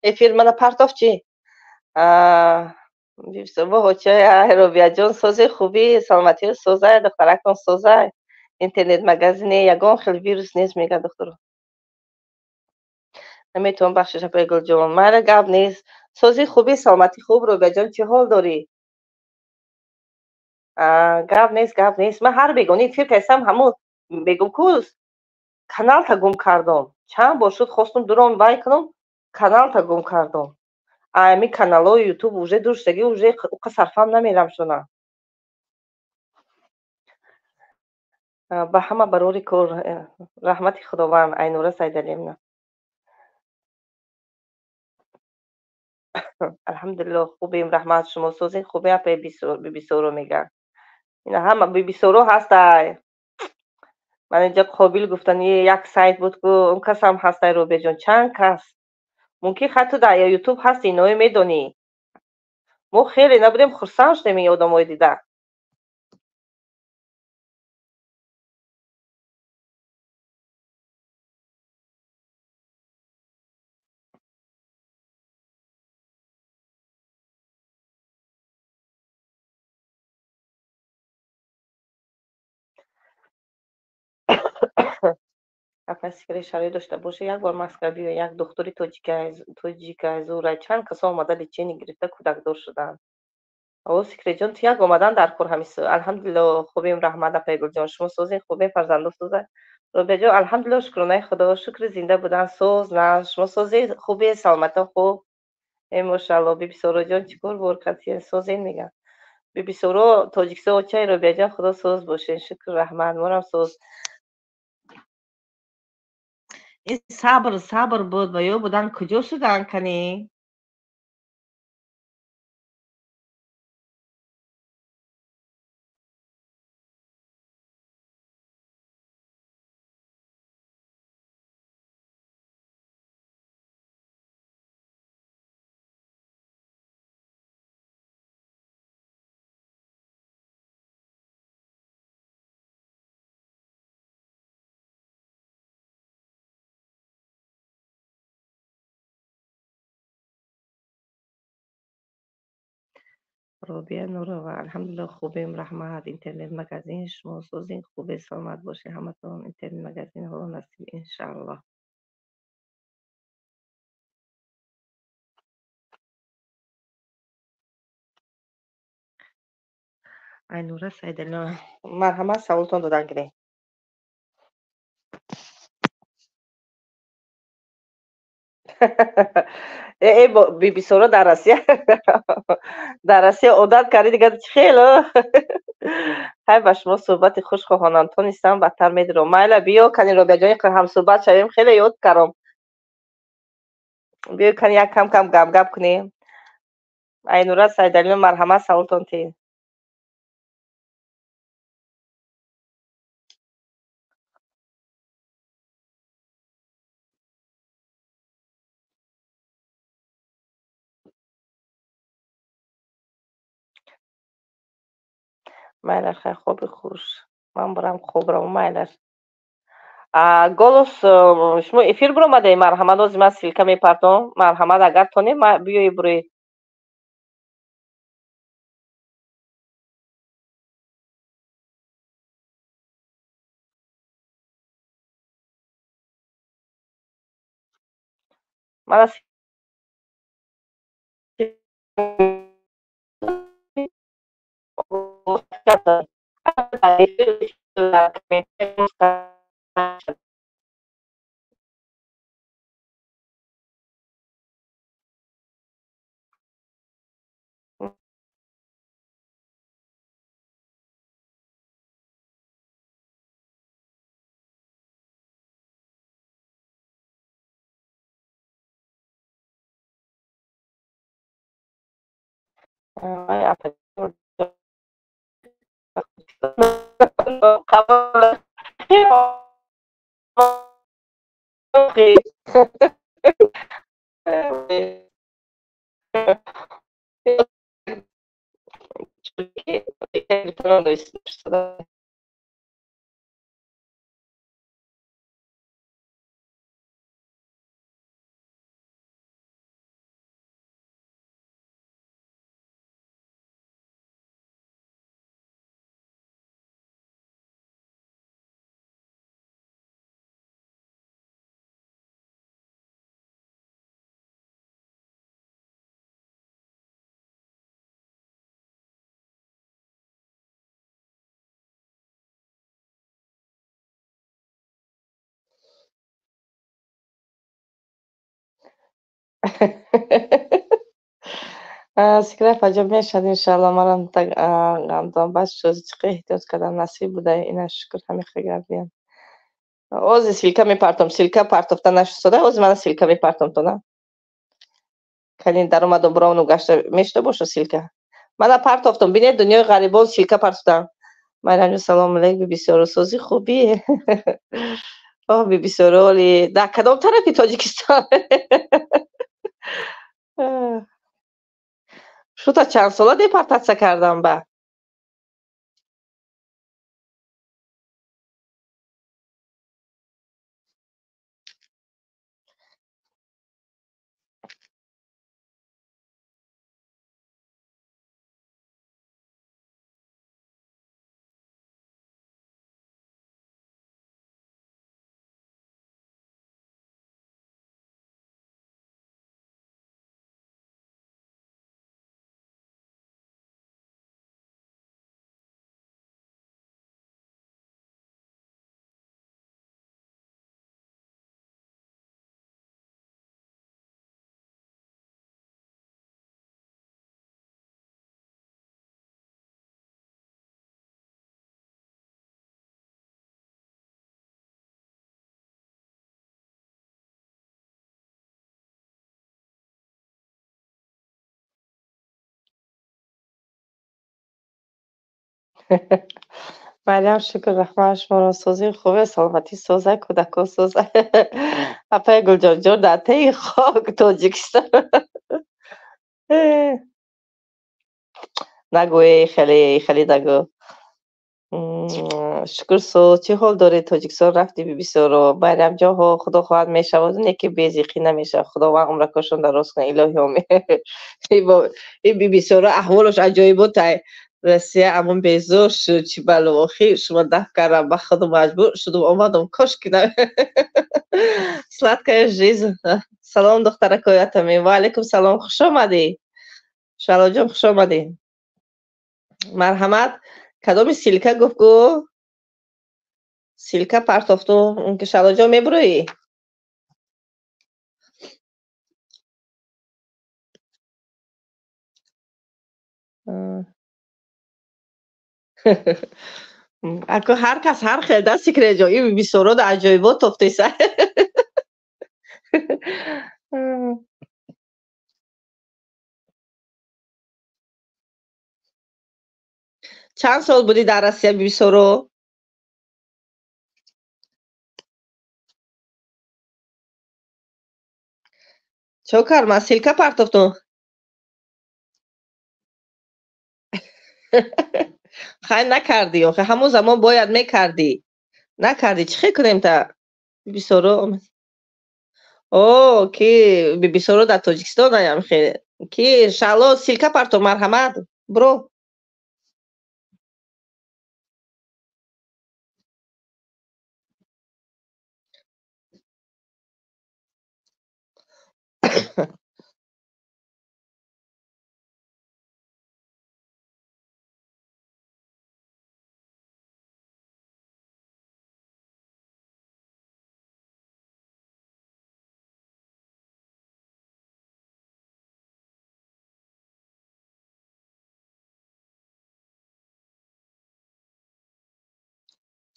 Speaker 1: эфир мана партоф чӣ? Робия ҷон, созӣ, хубӣ, саломатӣ созай, духтаракон созай. Интернет магазине ягон хел вирус нест, мегӯяд духтур. Наметавон, бахшиш, апаи Гулҷон. Майла, гап нест. Созӣ, хубӣ, саломатӣ хуб, Робия ҷон, чӣ ҳол дорӣ? Гап нест, гап нест. Ман ҳар бегони эфир кайсам, ҳамун мегӯм ку каналта гум кардом. Чанд бор шуд, хостум дуром вай кунам, каналта гум кардом. Ами каналҳои ютуб уже дур шудаги, уже уқа сарфам намерам шуна. Ба ҳама барори кор, раҳмати Худованд. Айнура Сайдалиевна. Алҳамдулиллоҳ, хубем, раҳмат. Шумо созед, хубе, апаи Бибисоро мегӯянд. Ина ҳама Бибисоро ҳастай. Ман инҷа қобил гуфтани як сайт буд ку, он касам ҳастай, Робияҷон, чанд кас. Мумкин хай ту дар ютуб ҳасти, иное медонӣ. Мо хеле набудем, хурсанд шудем ин одамои дида. Апа, сикре шароит дошта боша, як бор Москва биё, як духтури тоҷика зура, чанд касо омада лечение гирифта, кӯдакдор шуданд. О, Сикреҷон, ту як омадан дар кор ҳамис. Алҳамдулиллоҳ, хубем, раҳмат, апаи Гулҷон. Шумо созед, хубем, фарзандо созед? Робияҷон, алҳамдулиллоҳ, шукронаи Худо, шукри зинда будан, соз, на, шумо созед, хубе, саломато хуб? Э, мошалло, Бибисороҷон, чӣ кор бор кардед, созед, мегӯям. Бибисоро, тоҷиксо, очаи Робияҷон, Худо соз бошед, шукр, раҳмат, морам соз. Ин сабр, сабр буд ва ё будан, куҷо шуданд кани? Робия Нурова, алҳамдулиллоҳ, хубем, раҳмат. Интернет магазин, шумо созед, хубе, саломат бошед ҳаматон. Интернет магазин ҳоло насиб, иншааллоҳ. Айнура Сайдалиева, марҳамат, саволтон додан гиред. Э, Бибисоро дар Россия одат кардӣ, дигар чӣ хело? Хай, ба шумо суҳбати хуш хоҳонам, тонистам бадтар медиром. Майла, биё кани, Робияҷони, ҳамсуҳбат шавем, хеле ёд каром. Биё кани, як кам кам гап гап кунем. Айнура Сайдалиева, марҳамат, саволтон тиҳед. Майлаш, хай, хоби хуш. Ман бурам, хобрам, майлаш. Голос, шумо эфир биромадаи, марҳамат, ҳозир ман ссылка мепартом. Марҳамат, агар тонем, биёи буред. Мана Сикра апаҷон мешад иншалло. Манам ғамдон бас шуд, чӣ эҳтиёт кардам, насиб буда, ина шукр ҳамин хел гардиям. Ози ссылка мепартом, ссылка партофта нашуд, ози мана ссылка мепартом тона. Калин даромаду буромну гашта мешуда боша ссылка. Мана партофтум, бинед дунёи ғарибон ссылка партофтам. Майрамҷон салом алейк, бибисёро сози хубӣ. Оҳ, бибисёро оли. Дар кадом тарафи Тоҷикистон? Шута чанд сола депортатсия кардам ба? Марьям, шукр, раҳмат, шуморо созӣ хубе, саломатӣ соза, кӯдако соза. Апаи Гулҷонҷон дар таи хок Тоҷикистон. Нагӯ, хеле хеле нагӯ. Шукр соз, чӣ ҳол доред? Тоҷикистон рафти бибисёро. Майрамҷон, ҳо, худо хоҳад мешавад, не ки безиқӣ намешавад. Худованд умракошон дароз кунад, илоҳи омин. Ин бибисёро аҳволаш аҷоибот ай. Россия амон безор шуд, чӣ бало охир шумо даф кардам, ба худ маҷбур шудум, омадам, кош ки на. Сладкая жизнь. Салом, духтаракои атами. Ва алайкум салом, хуш омадӣ. Шалоҷон, хуш омадӣ. Марҳамат, кадоми ссылка гуфт гу? Ссылка партофту, ки Шалоҷон мебурӯӣ? Ако ҳар кас ҳар хел да секретҷо, ин бисёро да аҷоибот тофтеса. Чанд сол будӣ дар Россия бисёро? Чо кард? Ман ссылка партофтум. Хай накардӣ, охе ҳамон замон бояд мекардӣ. Накардӣ, чӣ хел кунем та? Бибисёро О, ки бибисёро дар Тоҷикистон аям хел. Ки Шало ссылка парто, марҳамат, бро.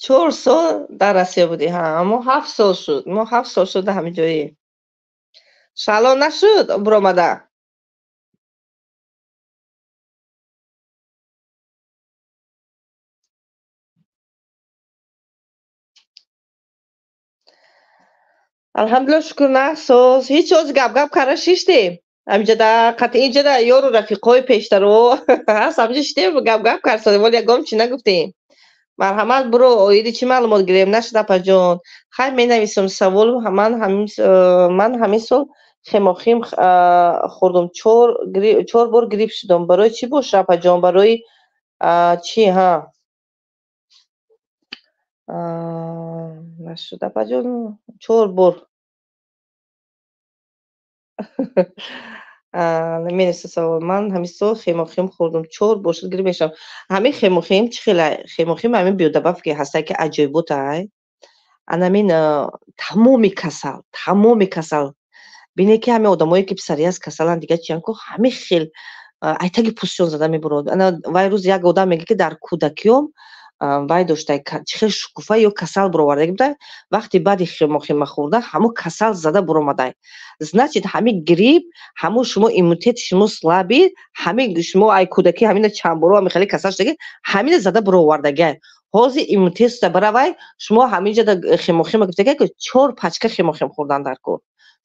Speaker 1: 4 сол дар Россия будӣ? Ҳа, мо 7 сол шуд, мо 7 сол шуд дар ҳамин ҷои. Шало нашуд биромада. Алҳамдулилла, шукр, нағз. Ҳеҷ оз гап гап карда шиштем ҳаминҷода, қатъи инҷода ёру рафиқҳои пештаро ҳаст, ҳаминҷо шиштем, гап гап карсодем, вале ягон чӣ нагуфтем. Марҳамат, буро, оиди чӣ маълумот гирем? Нашуд, апаҷон. Хай, менависам савол. Ман ҳамин сол хемохим хӯрдум, чор бор грипп шудам. Барои чӣ боша, апаҷон? Барои чӣ? Ҳа, нашуд, апаҷон, чор бор менависам савол. Ман ҳамин сол хемохим хӯрдум, чор бор шуд грипп мешавам. Ҳамин хемохим чӣ хела? Хемохим ҳамин биодобавка ҳастай, ки аҷоиботай. Анамин тамоми касал, тамоми касал. Бинед, ки ҳамин одамое ки псориаз касаланд, дига чиян ку, ҳамин хел айтаги пӯстшон зада мебурод. Ана вай рӯз як одам мегӯяд, ки дар кӯдакиём вай дошта, чӣ хел шукуфа ё касал буровардаги буда. Вақти баъди хемохима хӯрда, ҳамун касал зада буромадай. Значит, ҳамин грипп, ҳамун шумо иммунитети шумо слабый, ҳамин шумо ай кӯдакӣ ҳамина чандборо ҳамин хеле касал шудаги, ҳамина зада буровардагиай. Ҳозир иммунитетта баравай. Шумо ҳаминҷода хемохима гуфтага, ки чор пачка хемохим хӯрдан дар кор.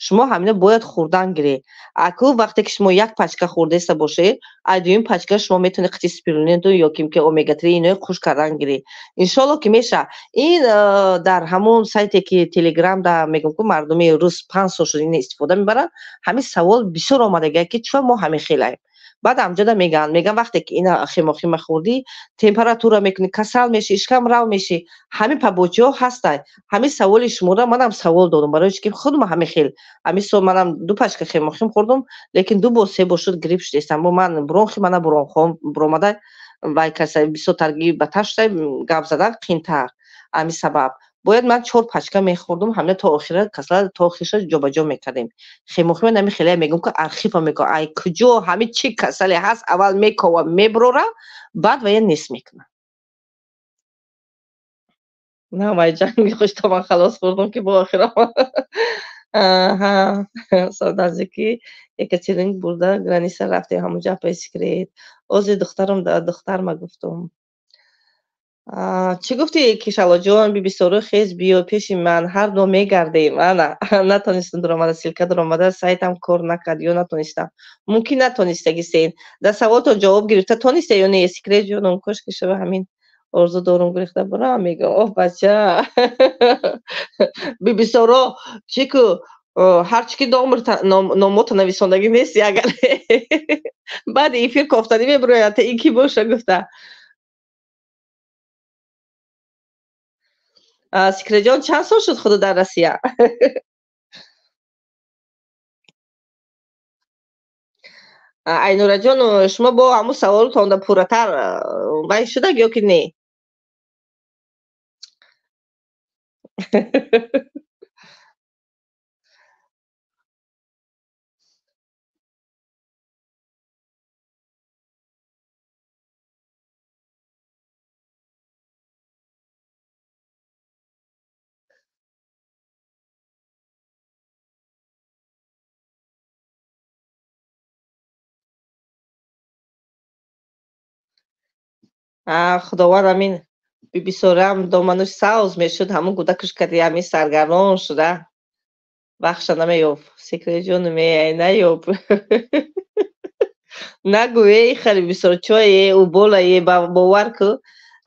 Speaker 1: Шумо ҳамина бояд хӯрдан гиред. Аку вақте ки шумо як пачка хӯрдаиста бошед, ай дуюм пачка шумо метавонед қити спирулинаду ё ки омега-3 инои қуш кардан гиред. Иншоалло, ки меша. Ин дар ҳамон сайте, ки Телеграм да мегӯм, ку мардуми рӯз 5 сол шуд ин истифода мебаранд, ҳамин савол бисёр омадагия, ки чӯ мо ҳамин хелаем. Баъд амҷода мегӯянд, вақте ки ина хемохима хӯрдӣ, температура мекунӣ, касал мешӣ, ишкам рав мешӣ, ҳамин побочиҳо ҳастай. Ҳамин саволи шуморо манам савол додум, барои чи ки худам ҳамин хел ҳамин сол манам ду пачка хемохим хӯрдум, лекин ду бор, се бор шуд грипп шудестам. Бо ман бронхи мана бронхом буромада, вай каса бисёртарги ба таштай, гап задан қиинтар. Ҳамин сабаб бояд ман чор пачка мехӯрдум, ҳамина то охира касала то охирша ҷобаҷо мекардем. Хемохима нами хеле мегӯм, ки архива мекунам, ай куҷо ҳамин чӣ касале ҳаст, аввал мекова, меброра, баъд вая нест мекунам. На, вай ҷанги хуш то ман халос хӯрдум, ки бо охира наздики Екатеринбург бурда, граница рафтем, ҳамонҷо апаи секрет ози духтарам, духтарма гуфтум. Чӣ гуфтӣ, Кишалоҷон? Бибисоро, хез, биё пеши ман, ҳар ду мегардем. Ана натонистам дуромада, ссылка дуромада, сайтам кор накард ё натонистам. Мумкин натонистагисен. Дар саволтон ҷавоб гирифта тониста ё не? Секрет ҷоном, кошки шава, ҳамин орзу дорум, гурехта бурам. Мегӯям, оҳ, бача, бибисоро, чӣ ку, ҳарчи ки номото нависондагӣ нест, агар баъди эфир кофтанӣ мебирояд, ин ки боша гуфта. Секретҷон, чанд сол шуд худо дар Россия? Айнураҷон, шумо бо ҳамун саволтонда пурратар вай шудаг ё ки не? Худованд, ҳамин бибисорам домануш савз мешуд, ҳамун кӯдакуш кади ҳамин саргардон шуда, бахша намеёб. Секретҷону наёб, нагӯ, хеле бисёр чое уболае, бовар ку,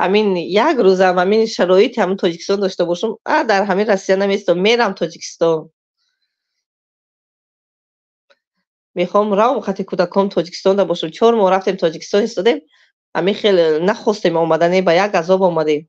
Speaker 1: ҳамин як рӯзам ҳамин шароити ҳамин Тоҷикистон дошта бошам, а дар ҳамин Россия наместом, мерам Тоҷикистон. Мехоҳам равам, хати кӯдаком Тоҷикистонда бошам. 4 моҳ рафтем Тоҷикистон, истодем, ҳамин хел нахостем омадане, ба як азоб омадем.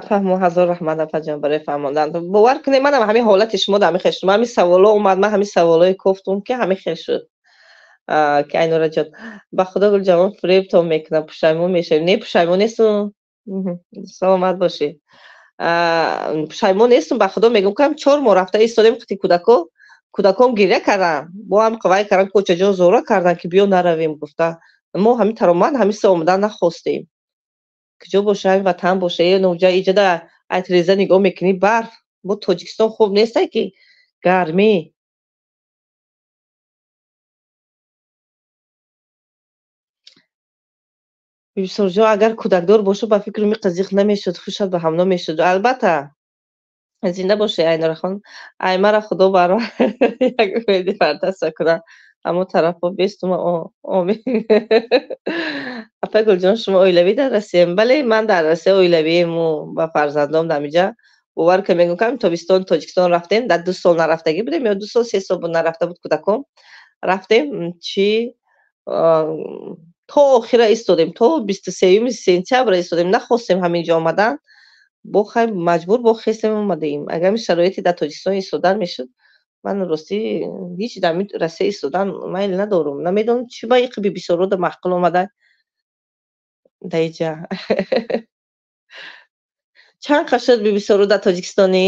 Speaker 1: Фаҳмо, ҳазор раҳмат, апаҷон, барои фаҳмондан. Бовар кунед, манам ҳамин ҳолати шумо дар ҳамин хел шуд. Ман ҳамин саволо омад, ман ҳамин саволое кофтум, ки ҳамин хел шуд. Ки Айнураҷон, ба худо Гулҷамол фиребтон мекунам, пушаймон мешавем. Не, пушаймон нестум. Саломат бошед. Пушаймон нестум, ба худо мегӯм, ки 4 моҳ рафта истодем қити кӯдако, кӯдаком гиря карданд, бо ҳам қавай кардан, кочаҷон зора кардан, ки биё наравем гуфта. Мо ҳамин таромад, ҳамин се омадан нахостем. Куҷо боша, ҳамин ватан боша, е ноҷа иҷода ай тиреза нигоҳ мекунӣ, барф. Бо Тоҷикистон хуб нестай, ки гармӣ. Бибисорҷон, агар кӯдакдор бошад, ба фикру ми қазиқ намешуд, хушат ба ҳамно мешуд. Албатта, зинда бошед, Айнурахон. Ай мара худо бар як умеди бардаста кунад. Ҳамон тарафҳо бестума, омин. Апа Гулҷон, шумо оилавӣ дар Россия? Бале, ман дар Россия оилавиему ба фарзандом дар ҳамиҷа. Бовар кун, мегӯм, ки тобистон Тоҷикистон рафтем, дар 2 сол нарафтагӣ будем, ё 2 сол, 3 сол буд нарафта буд кӯдаком. Рафтем, чӣ то охира истодем, то 23-юми сентябр истодем, нахостем ҳамин ҷо омадан. Бо хай маҷбур бо хестем омадаем. Агар ҳамин шароите дар Тоҷикистон истодан мешуд, ман ростӣ ҳеҷ дар ҳамин Россия истодан майл надорум. Намедонам, чӣ ба иқи бибисорода маъқул омада дар иҷа. Чанд қад шуд бибисоро дар Тоҷикистонӣ?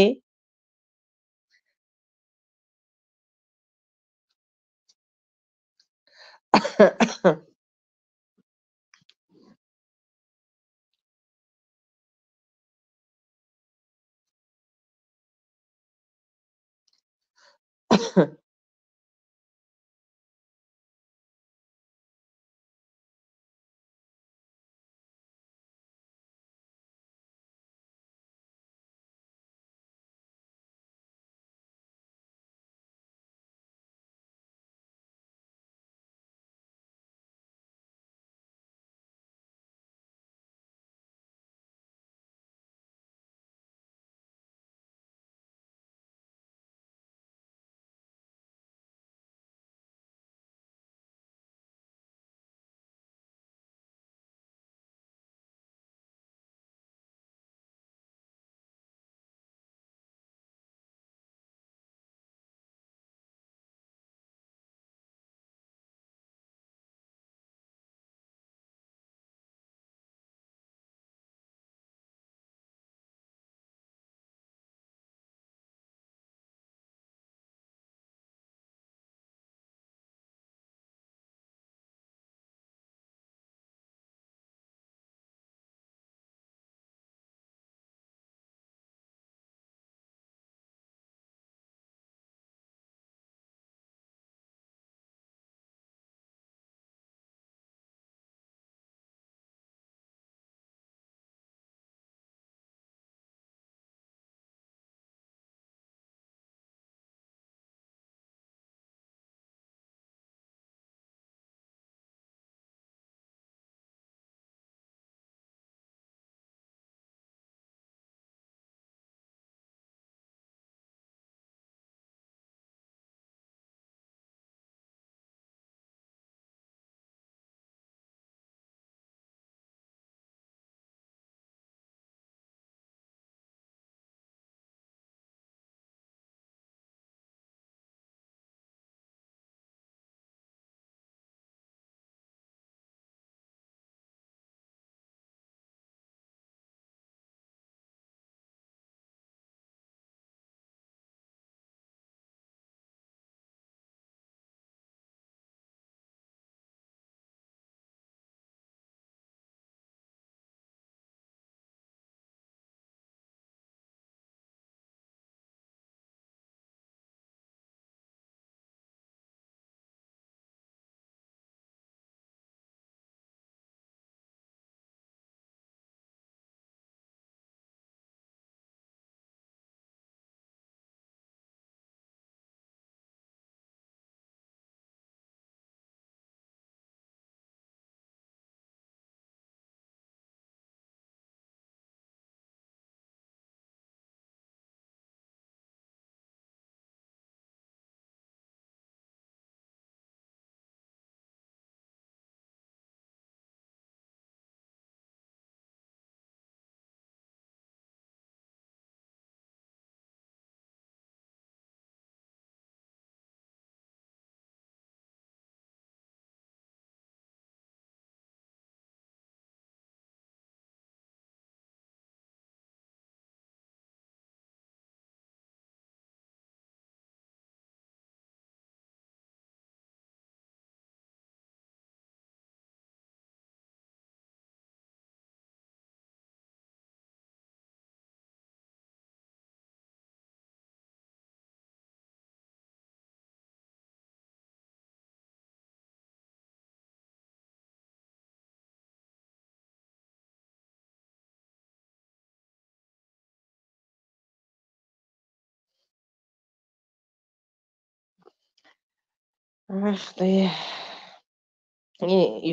Speaker 1: Ай Худоя.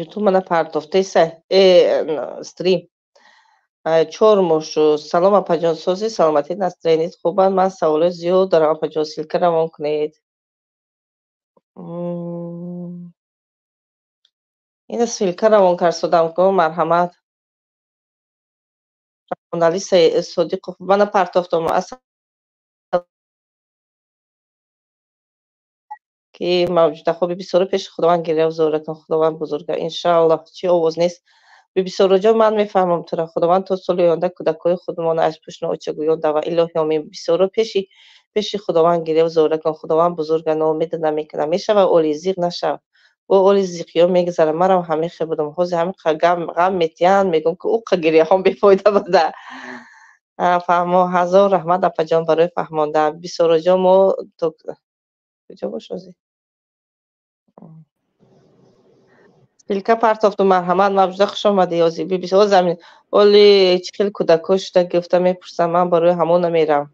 Speaker 1: Ютуб мана партофтеса стрим. 4 моҳ шуд. Салом, апаҷон, сози, саломатӣ, настроение т хубанд? Ман саволои зиёд дорам, апаҷон, ссылка равон кунед. Ина ссылка равон карсодам ко, марҳамат. Али Содиқов, мана партофтам. Ки мавҷуда бибисоро, пеши Худованд гиря зора кун, Худованд бузурга, иншааллоҳ. Чӣ овоз нест, бибисороҷон? Ман мефаҳмам тура. Худованд то соли оянда кӯдакҳои худмон аз пушт очагӯён дава, илоҳи омин. Бисоро, пеши Худованд гиря зора кун, Худованд бузурга, ноумеда намекунад. Мешава, оли, зиқ нашав. О, оли, зиқиё мегузарад. Манам ҳамин хел будам. Ҳозир ҳамин ғам метиҳанд, мегӯм, ки уқа гиряҳом бефоида буда. Фаҳмо, ҳазор раҳмат, апаҷон, барои фаҳмондан. Бисороҷон, мо то куҷо бош ҳозир? Ссылка партофту, марҳамат. Мавҷуда, хуш омадӣ. Ҳозир ҳозир оли чӣ хел кӯдакҳо шуда гуфта мепурсам, ман барои ҳамон намерам.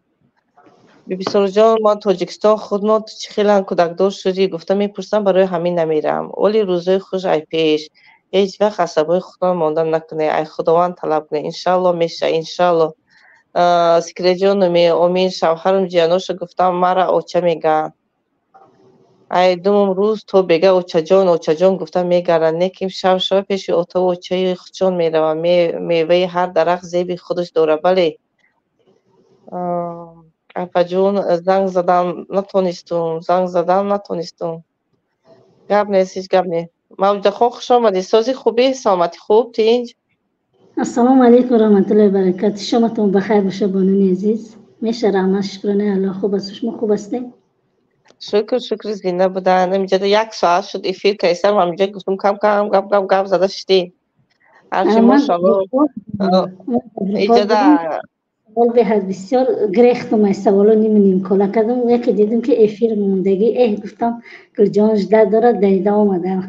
Speaker 1: Бибисороҷон, мо Тоҷикистон худмо чӣ хелан кӯдакдор шудӣ гуфта мепурсам, барои ҳамин намерам. Оли рӯзои хуш ай пеш. Ҳеҷ вақт асабои худро монда накунед, ай Худованд талаб кунед, иншаалло меша, иншаалло. Секретҷонуме, омин. Шавҳарам ҷияноша гуфтам, мара оча мегӯянд. Ай думум рӯз то бега очаҷон, очаҷон гуфта мегарданд, неким шав шава пеши отаву очаи худшон мераванд. Меваи ҳар дарахт зеби худаш дорад, бале. Апаҷон, занг задам, натонистум, занг задам, натонистум. Гап нест, ҳеҷ гап нест. Мавҷудахон, хуш омадӣ. Сози, хубӣ, саломатӣ, хуб, тинҷ?
Speaker 2: Ассалому алайкум раҳматуллоҳи баракату. Шоматон бахайр боша, бонуни азиз. Меша, раҳмат, шукронаи Аллоҳ, хуб аст. Шумо хуб ҳастед?
Speaker 1: Шукр, шукри, зинда будан. Инҷода як соат шуд эфир кайсам, ҳаминҷо гуфтум, кам кам гап гап гап зада шудем. Ҳарчи, мошалло, иҷода.
Speaker 2: Савол беҳад бисёр гирехтум, ай саволо ниму нимкола кардам. Яке дидум, ки эфир мондагӣ, эҳ, гуфтам, Гулҷон жда дорад, давида омадам.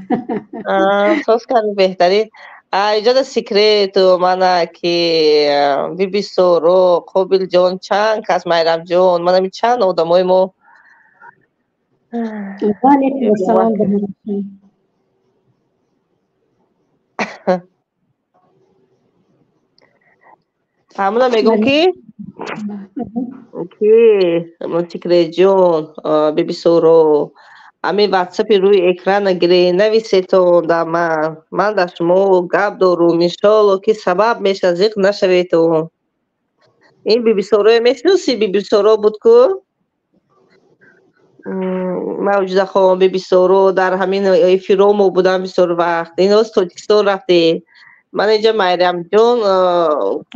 Speaker 1: Соз карди, беҳтарин. Иҷода секрету мана ки Бибисоро, Қобилҷон, чанд кас, Майрамҷон, манами чанд одамои мо.
Speaker 2: Ва алайкум ассалом ба ҳаматон.
Speaker 1: Ҳамона мегӯм, ки Секретҷон, Бибисоро, ҳамин ватсапи рӯи экрана гире, нависетон дар ман. Ман дар шумо гап дорум, иншоалло, ки сабаб мешавад, зиқ нашаветон. Ин Бибисорое мешиносӣ? Бибисоро буд ку, Мавҷудахон, Бибисоро дар ҳамин эфиро мо будам бисёр вақт. Иноз Тоҷикистон рафте. Ман инҷа Майрамҷон,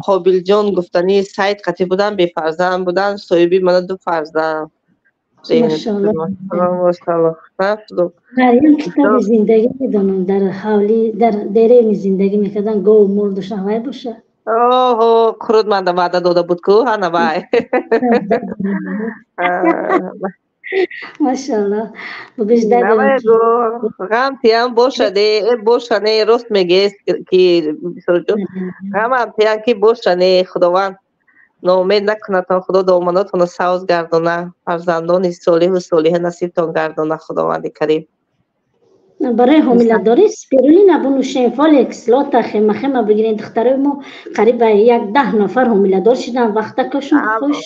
Speaker 1: Қобилҷон гуфтани сайт қатӣ будам, бефарзанд буданд, соҳиби мана ду фарзанд.
Speaker 2: Машалло. Китоби зиндагӣ медонам, дар ҳавлӣ, дар деревни зиндагӣ мекардан, гову мол доштан, вай боша?
Speaker 1: Оҳо, қурут манда ваъда дода буд ку, ҳана вай.
Speaker 2: Машалло.
Speaker 1: Ғам тиям бошаде, боша не, рост мегест ки ғамам тиям ки боша не, Худованд ноумед накунадтон, Худо доманотонро савз гардона, фарзандони солиҳу солиҳа насибтон гардона Худованди карим.
Speaker 2: Барои ҳомиладорӣ спирулина бинӯшем, фолиевая кислота хема хема бигирем. Духтарои мо қариб ба як 10 нафар ҳомиладор шуданд, вақтакошон хуш.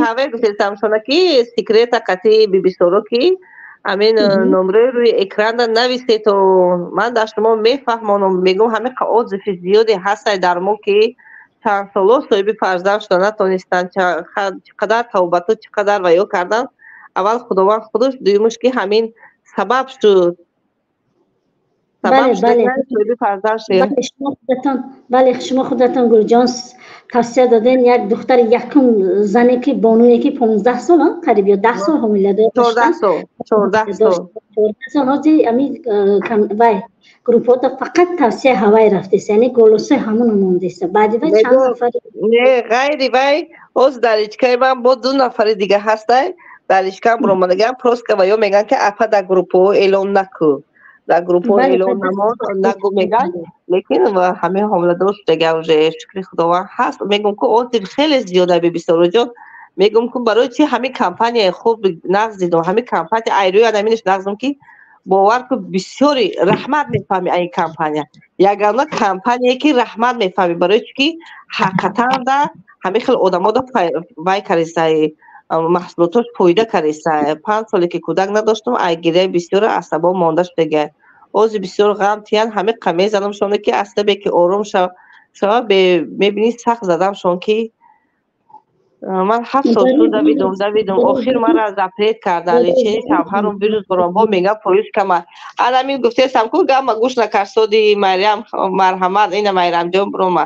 Speaker 1: Ҳаве гуфтестам шона, ки секрета қати Бибисоро, ки ҳамин номрои рӯи экранда нависетон, ман дар шумо мефаҳмонам, мегӯм, ҳамин отзыв и зиёде ҳастай дар мо, ки чанд соло соҳиби фарзанд шуда натонистанд, чӣ қадар тавбату чӣ қадар ваё кардан. Аввал Худованд худаш, дуюмаш ки ҳамин сабаб шуд, сабаб шуд, фарзанд шуд.
Speaker 2: Бале, шумо худатон, Гулҷон, тавсия додем, як духтари якум зане ки бонуе ки 15 сол қариб ё 10 сол ҳомиладор.
Speaker 1: 14 сол, 14 сол.
Speaker 2: 14 сол. Ҳозир ами вай группода фақат тавсия ҳавай рафтест, яъне голосои ҳамоно мондеста. Баъди вай чанд нафар.
Speaker 1: Не, ғайри вай ҳоз дар ичкаи ман бо ду нафари дига ҳастай, дар ичкам ромадагиам, просто ва ё мегӯянд, ки апа, дар группаҳо эълон накӯ, дар группаҳо эълон намон, нагӯ мегӯянд, лекин ҳамин ҳомиладор шудага уже, шукри Худованд, ҳаст. Мегӯм, ки отзыв хеле зиёда, Бибисороҷон. Мегум ку барои чи ҳамин компанияи хуб нағз дидум, ҳамин компания айрӯи анаминаш нағздум, ки бовар ку, бисёри раҳмат мефаҳми ай компания. Ягона компания ки раҳмат мефаҳми, барои чи ки ҳақиқатан да ҳамин хел одамо да вай карисай, маҳсулотош фоида карисай. 5 соле ки кӯдак надоштум, ай гиряи бисёра асабо монда шудага. Ози бисёр ғам тиян, ҳамин қа мезанамшоне ки асабе ки ором шава, мебинӣ, сахт задамшон, ки ман 7 сол шуд давидум, давидум, охир мара запрет кардан лечение шавҳарум вирус бором, бо мегам поюз кама. Анамин гуфтесам ку гама гӯш накарсоди. Марьям, марҳамат, ина Майрамҷон бирома.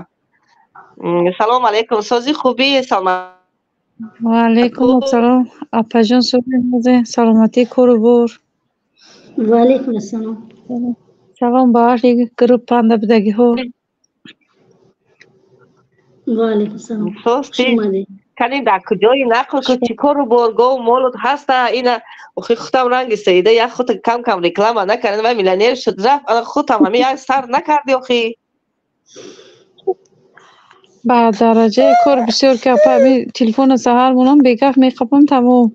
Speaker 1: Салом алейкум, сози, хубӣ, саломат?
Speaker 3: Ваалайкум ассалом, апаҷон, сузи, саломатӣ, кору бор?
Speaker 2: Ваалайкум ассалом.
Speaker 3: Салом ба аҳли группанда будагиҳо.
Speaker 2: Ваалайкум салом.
Speaker 1: Кани, дар куҷои, нақл ку, чӣ кору бор, гову молот ҳаста? Ина охи худам ранги Саида як худ кам кам реклама накардем ва миллионер шуд, рафт. Ана худам ҳами як сар накарди охи.
Speaker 3: Ба дараҷаи кор бисёр ки, апа, ами телефона саҳар монам, бегаф меқапам, тамом.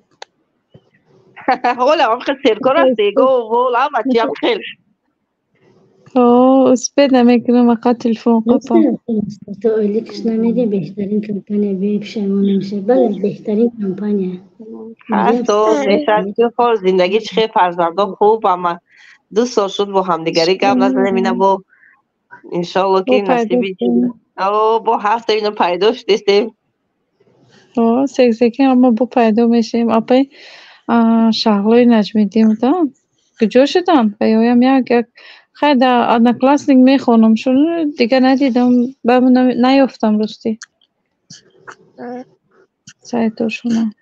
Speaker 1: Ҳола ам хел серкор ҳасти, гову мол, ҳама чи ам хел?
Speaker 3: Успеть намекунам, фақат телефон қапам.
Speaker 2: То ойликш намедиҳ, беҳтарин компания, бепушаймон намешавӣ. Бале, беҳтарин компания.
Speaker 1: Ҳаст, мешавад. Хол, зиндагӣ чӣ хел, фарзандо хуб? Ама 2 сол шуд бо ҳамдигарӣ гап назанем. Ина бо иншоалло ки насиби бо ҳаста, ина пайдо шудистем.
Speaker 3: Сексеки ама бо пайдо мешавем. Апай Шаҳлои Наҷмиддин будам, куҷо шуданд? Ва ёям як як хай дар Одноклассник мехонам шун, дигар надидам, ба наёфтам, ростӣ, сайтошуна.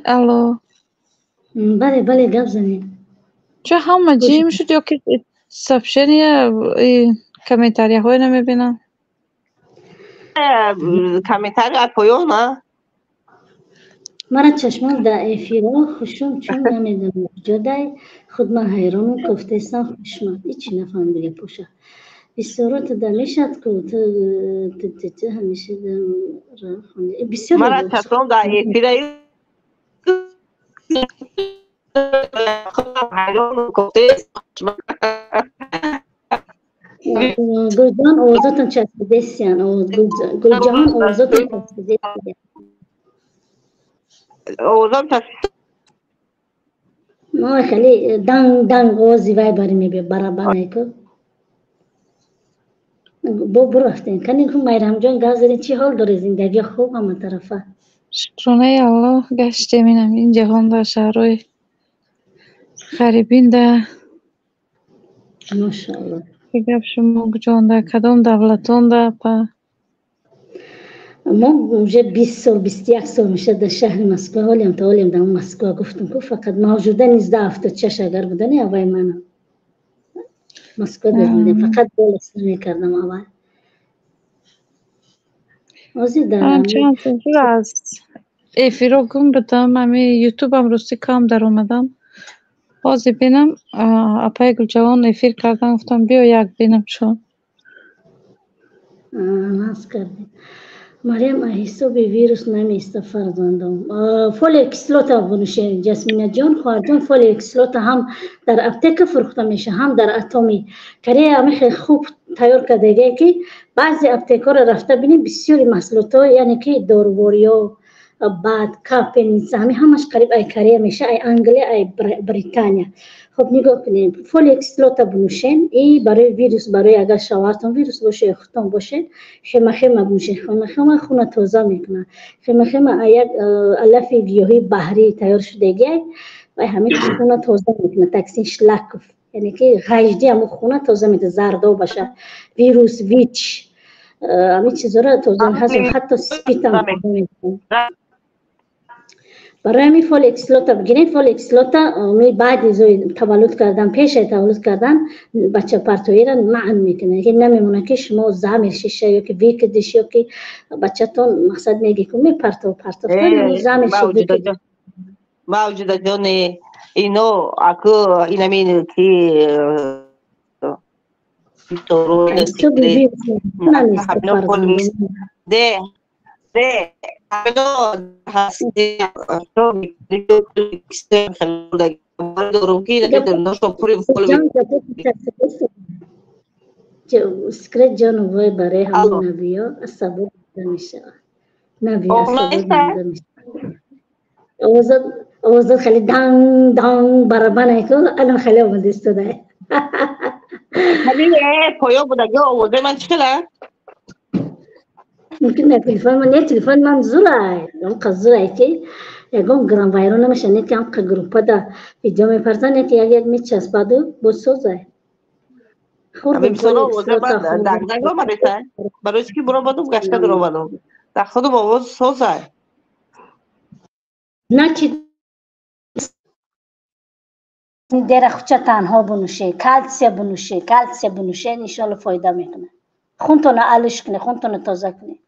Speaker 3: Алло?
Speaker 2: Бале, бале, гап занед.
Speaker 3: Чо ҳама ҷим шуд ё ки сообщения, комментарияҳое намебинам?
Speaker 1: Комментария поён.
Speaker 2: Мара чашмон дар эфиро хушум, чун намедонам куҷодай худ, ман ҳайронум, кофтаистам. Хушмад, ҳичи нафаҳмида поша бисёрото да мешад ку ту ҳамеша.
Speaker 1: Бисёр мара чашмон дар эфира ҳайронум, кофтаистам.
Speaker 2: Гулҷаҳон, овозатон часпидесиян. Гулҷаҳон, овозатон часпидесиян.
Speaker 1: Овозам
Speaker 2: хеле данг данг овози вай бари мебиёд, барабанай ку. Бо бурафтем. Кани ку, Майрамҷон, гап задем. Чӣ ҳол дори, зиндагӣ хуб ҳама тарафа?
Speaker 3: Шукронаи Аллоҳ, гаштем инам ин ҷаҳон дар шаҳрҳои ғарибинда.
Speaker 2: Машоалло.
Speaker 3: Ки гап, шумо куҷонда, кадом давлатонда, апа?
Speaker 2: Мо уже 20 сол, 21 сол мешад дар шаҳри Москва. Ҳолиам то ҳолиам дар Москва. Гуфтам ку, фақат мавҷуда 1976 агар будани аввай мана Москва додем, фақат голос намекардам аввал. Ҳозир дар
Speaker 3: Чанд сол шуд аз эфиро гум будам, ами ютубам рости кам даромадам. Ҳозир бинам, апаи Гулҷавон эфир кардан, гуфтам, биё як бинам шон.
Speaker 2: Наз кардем. Марьям, ҳисоби вирус намеиста фарзандом. Фолиевая кислота бунӯшед, Ҷасминаҷон, хоҳарҷон. Фолиевая кислота ҳам дар аптека фурӯхта мешавад, ҳам дар Атоми. Корея ҳами хеле хуб тайёр кардагие, ки баъзе аптекаҳоро рафта бинем, бисёри маҳсулотҳо, яъне ки дорувориё, баъд капельница, ҳами ҳамаш қариб ай Корея меша, ай Англия, ай Британия. Хуб, нигоҳ кунем, фолиевая кислота бинӯшен и барои вирус, барои агар шавҳартон вирус боше ё худтон бошед, хема-хема бинӯшен. Хема-хема хуна тоза мекунад. Хема-хема як алафи гиёҳии баҳрӣ тайёр шудагиай ва ҳамин хуна тоза мекунад, токсин шлаков, яъне ки ғажди ҳамун хуна тоза мекунад, зардо баша, вирус, ВИЧ, ҳамин чизҳоро тоза, ҳатто СПИДам тоза мекунад. Барои ҳамин фолиевая кислота бигирем. Фолиевая кислота баъди таваллуд кардан, пешаи таваллуд кардан бачапартоиро манъ мекунад, ки намемонад ки шумо замер шиша ё ки выкидыш, ё ки бачатон, мақсад меги ку мепартов, партофтан замер.
Speaker 1: Мавҷудаҷоне. Ино аку инамин ки де де
Speaker 2: Секрет ҷону вой барои ҳамон набиё асабо мешавад. Набиё асабо мешавад. Овозат хеле данг данг барабан ку алон хеле омада истода.
Speaker 1: Поё будаги овозаи ман чӣ хела?
Speaker 2: Мумкин не телефон ман, не телефон ман зурай. Онқа зурай ки ягон грам вайрон намеша, не ки ҳамқа группада видео мепарзан, не ки як як мечаспаду боз созай.
Speaker 1: Барои ки буромадум, гашта дуромадум. Дар худум овоз созай.
Speaker 2: Значит, дерахча танҳо бинӯше, калсия бинӯше, калсия бинӯше, иншоалло фоида мекунад. Хунтона алиш кунед, хунтона тоза кунед.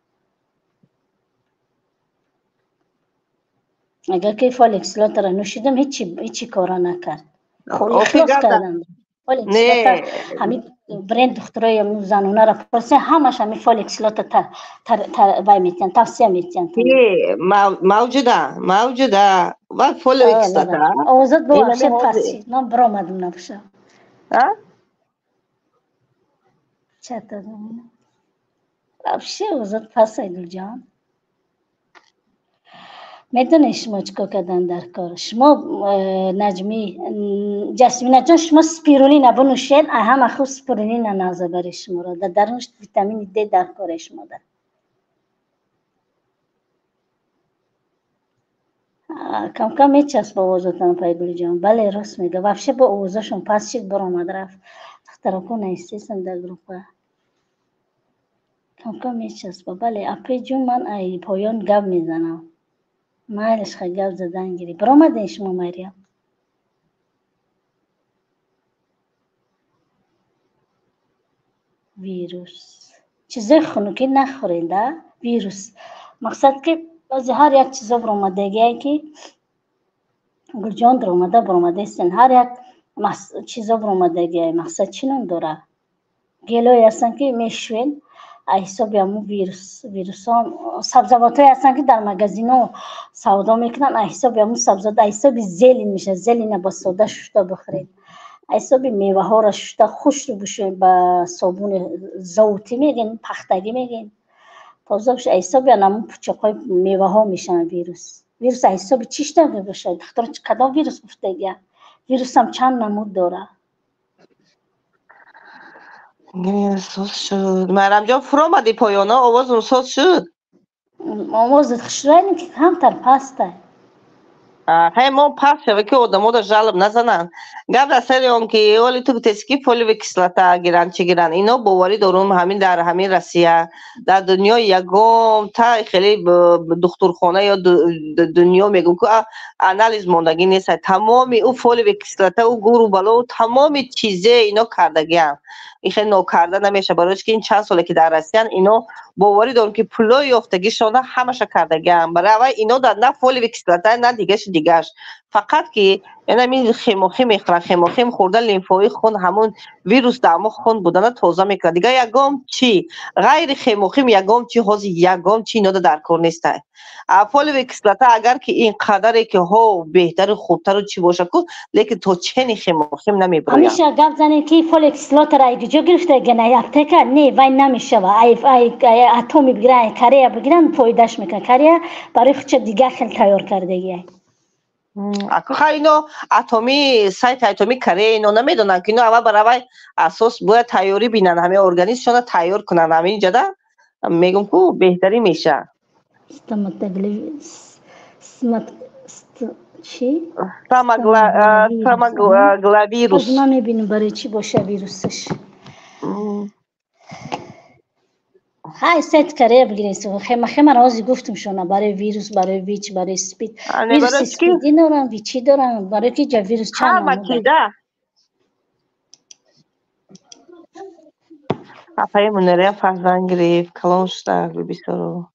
Speaker 2: Агар ки фолик кислотаро нӯшидам, ҳечи кора накард. Ихлос кардам. Фолик кислота ҳамин бренд духтурои занонара пурсен, ҳамаш ҳамин фолик кислота вай метиҳанд, тавсия метиҳанд.
Speaker 1: Мавҷуда, мавҷуда ва фолик кислота.
Speaker 2: Овозат бо вообще паст шид. Ман биромадам набошам. Чата вообще овозат паст, Айгулҷон. Медонед шумо чӣ кор кардан дар кор? Шумо Наҷмӣ, Ҷасминаҷон, шумо спирулина бинӯшед, ҳама хуб спирулина нағза барои шуморо. Дар дарунаш витамини Д дар кори шумо дар. Камкам мечаспа овозатон, Пайгулиҷон. Бале, рост мега. Вообще бо овозашон паст шид, баромад рафт. Духтарако наистесам дар группа. Камкам мечаспа. Бале, апеҷун ман ай поён гап мезанам. Майлаш, хай гап задан гирӣ. Баромадем шумо, Марьям? Вирус. Чизои хунукӣ нахӯред, а? Вирус. Мақсад ки баъзе ҳар як чизо баромадагие ки Гулҷон даромада баромадаистен. Ҳар як чизо баромадагие. Мақсад чӣ ном дора? Гелое ҳастанд ки мешӯен, ҳисоби ҳамун вирус, вирусон, сабзавотҳое ҳастанд ки дар магазино савдо мекунанд, ҳисоби ҳамун сабзавот, ҳисоби зелень мешавад. Зелена ба сода шушта бихӯред. Ҳисоби меваҳоро шушта хушк бишӯед ба собуни зовутӣ мегӯен, пахтагӣ мегӯен. Тоза бошад, ҳисоби ҳамун пучоқҳои меваҳо мешаванд вирус. Вирус ҳисоби чӣ шуда мебошад? Духтур кадом вирус гуфтагия? Вирусам чанд намуд дорад?
Speaker 1: Соз шуд. Майрамҷон, фуромадӣ поёна, овозум соз шуд?
Speaker 2: Овозат хушрӯй ки камтар пастай.
Speaker 1: Ҳай мо паст шава ки одамода жалоб назананд. Гап дар сари он ки оли ту гуфтеси ки фолиевая кислота гиранд, чӣ гиранд. Ино боварӣ дорум ҳамин дар ҳамин Россия, дар дунё ягон та хеле духтурхона ё дунё мегӯм ку анализ мондагӣ нест. Тамоми ӯ фолиевая кислота, ӯ гуру бало, тамоми чизе ино кардагиам. Ин хеле нокарда намешавад, барои ки ин чанд соле ки дар Россиян, ино боварӣ дорум ки пулои ёфтагишона ҳамаша кардагиам. Барои аввал ино дар на фолиевая кислота, на дигашу дигаш. Фақат ки ин хемохим мехӯранд, хемохим хӯрда лимфои хун ҳамун вирус дар ҳамон хун будана тоза мекунад. Дигар ягон чӣ ғайри хемохим, ягон чӣ ҳозир ягон чӣ инода дар кор нестай. А фолиевая кислота агар ки ин қадаре ки ҳо беҳтару хубтару чӣ бошад ку, лекин то чени хемохим намебирояд.
Speaker 2: Ҳамеша гап занед ки фолиевая кислотаро ай куҷо гирифта гана, ай аптека? Не, вай намешава. Ай атоми бигиран, ай Корея бигиран, фоидаш мекунад. Корея барои худша дигар хел тайёр кардагиай.
Speaker 1: Аку хай ино атоми сайти атоми Корея ино намедонанд ки ино аввал бар аввал асос бояд тайёрӣ бинанд, ҳамин организмшона тайёр кунанд. Ҳамин ҷода мегӯм ку беҳтарин мешавад.
Speaker 2: Чӣ?
Speaker 1: Стамаглавирус.
Speaker 2: Ман мебинам барои чӣ боша вирусаш. Ҳай сайт Корея бигиред. Хема ҳозир гуфтум шуна барои вирус, барои вич, барои спид. Вируси спиди дорам, вичи дорам, барои ки ҷа вирус чанд
Speaker 1: ҳама чиза. Апаи Мунира фарзанд гирифт, калон шуда бисёро.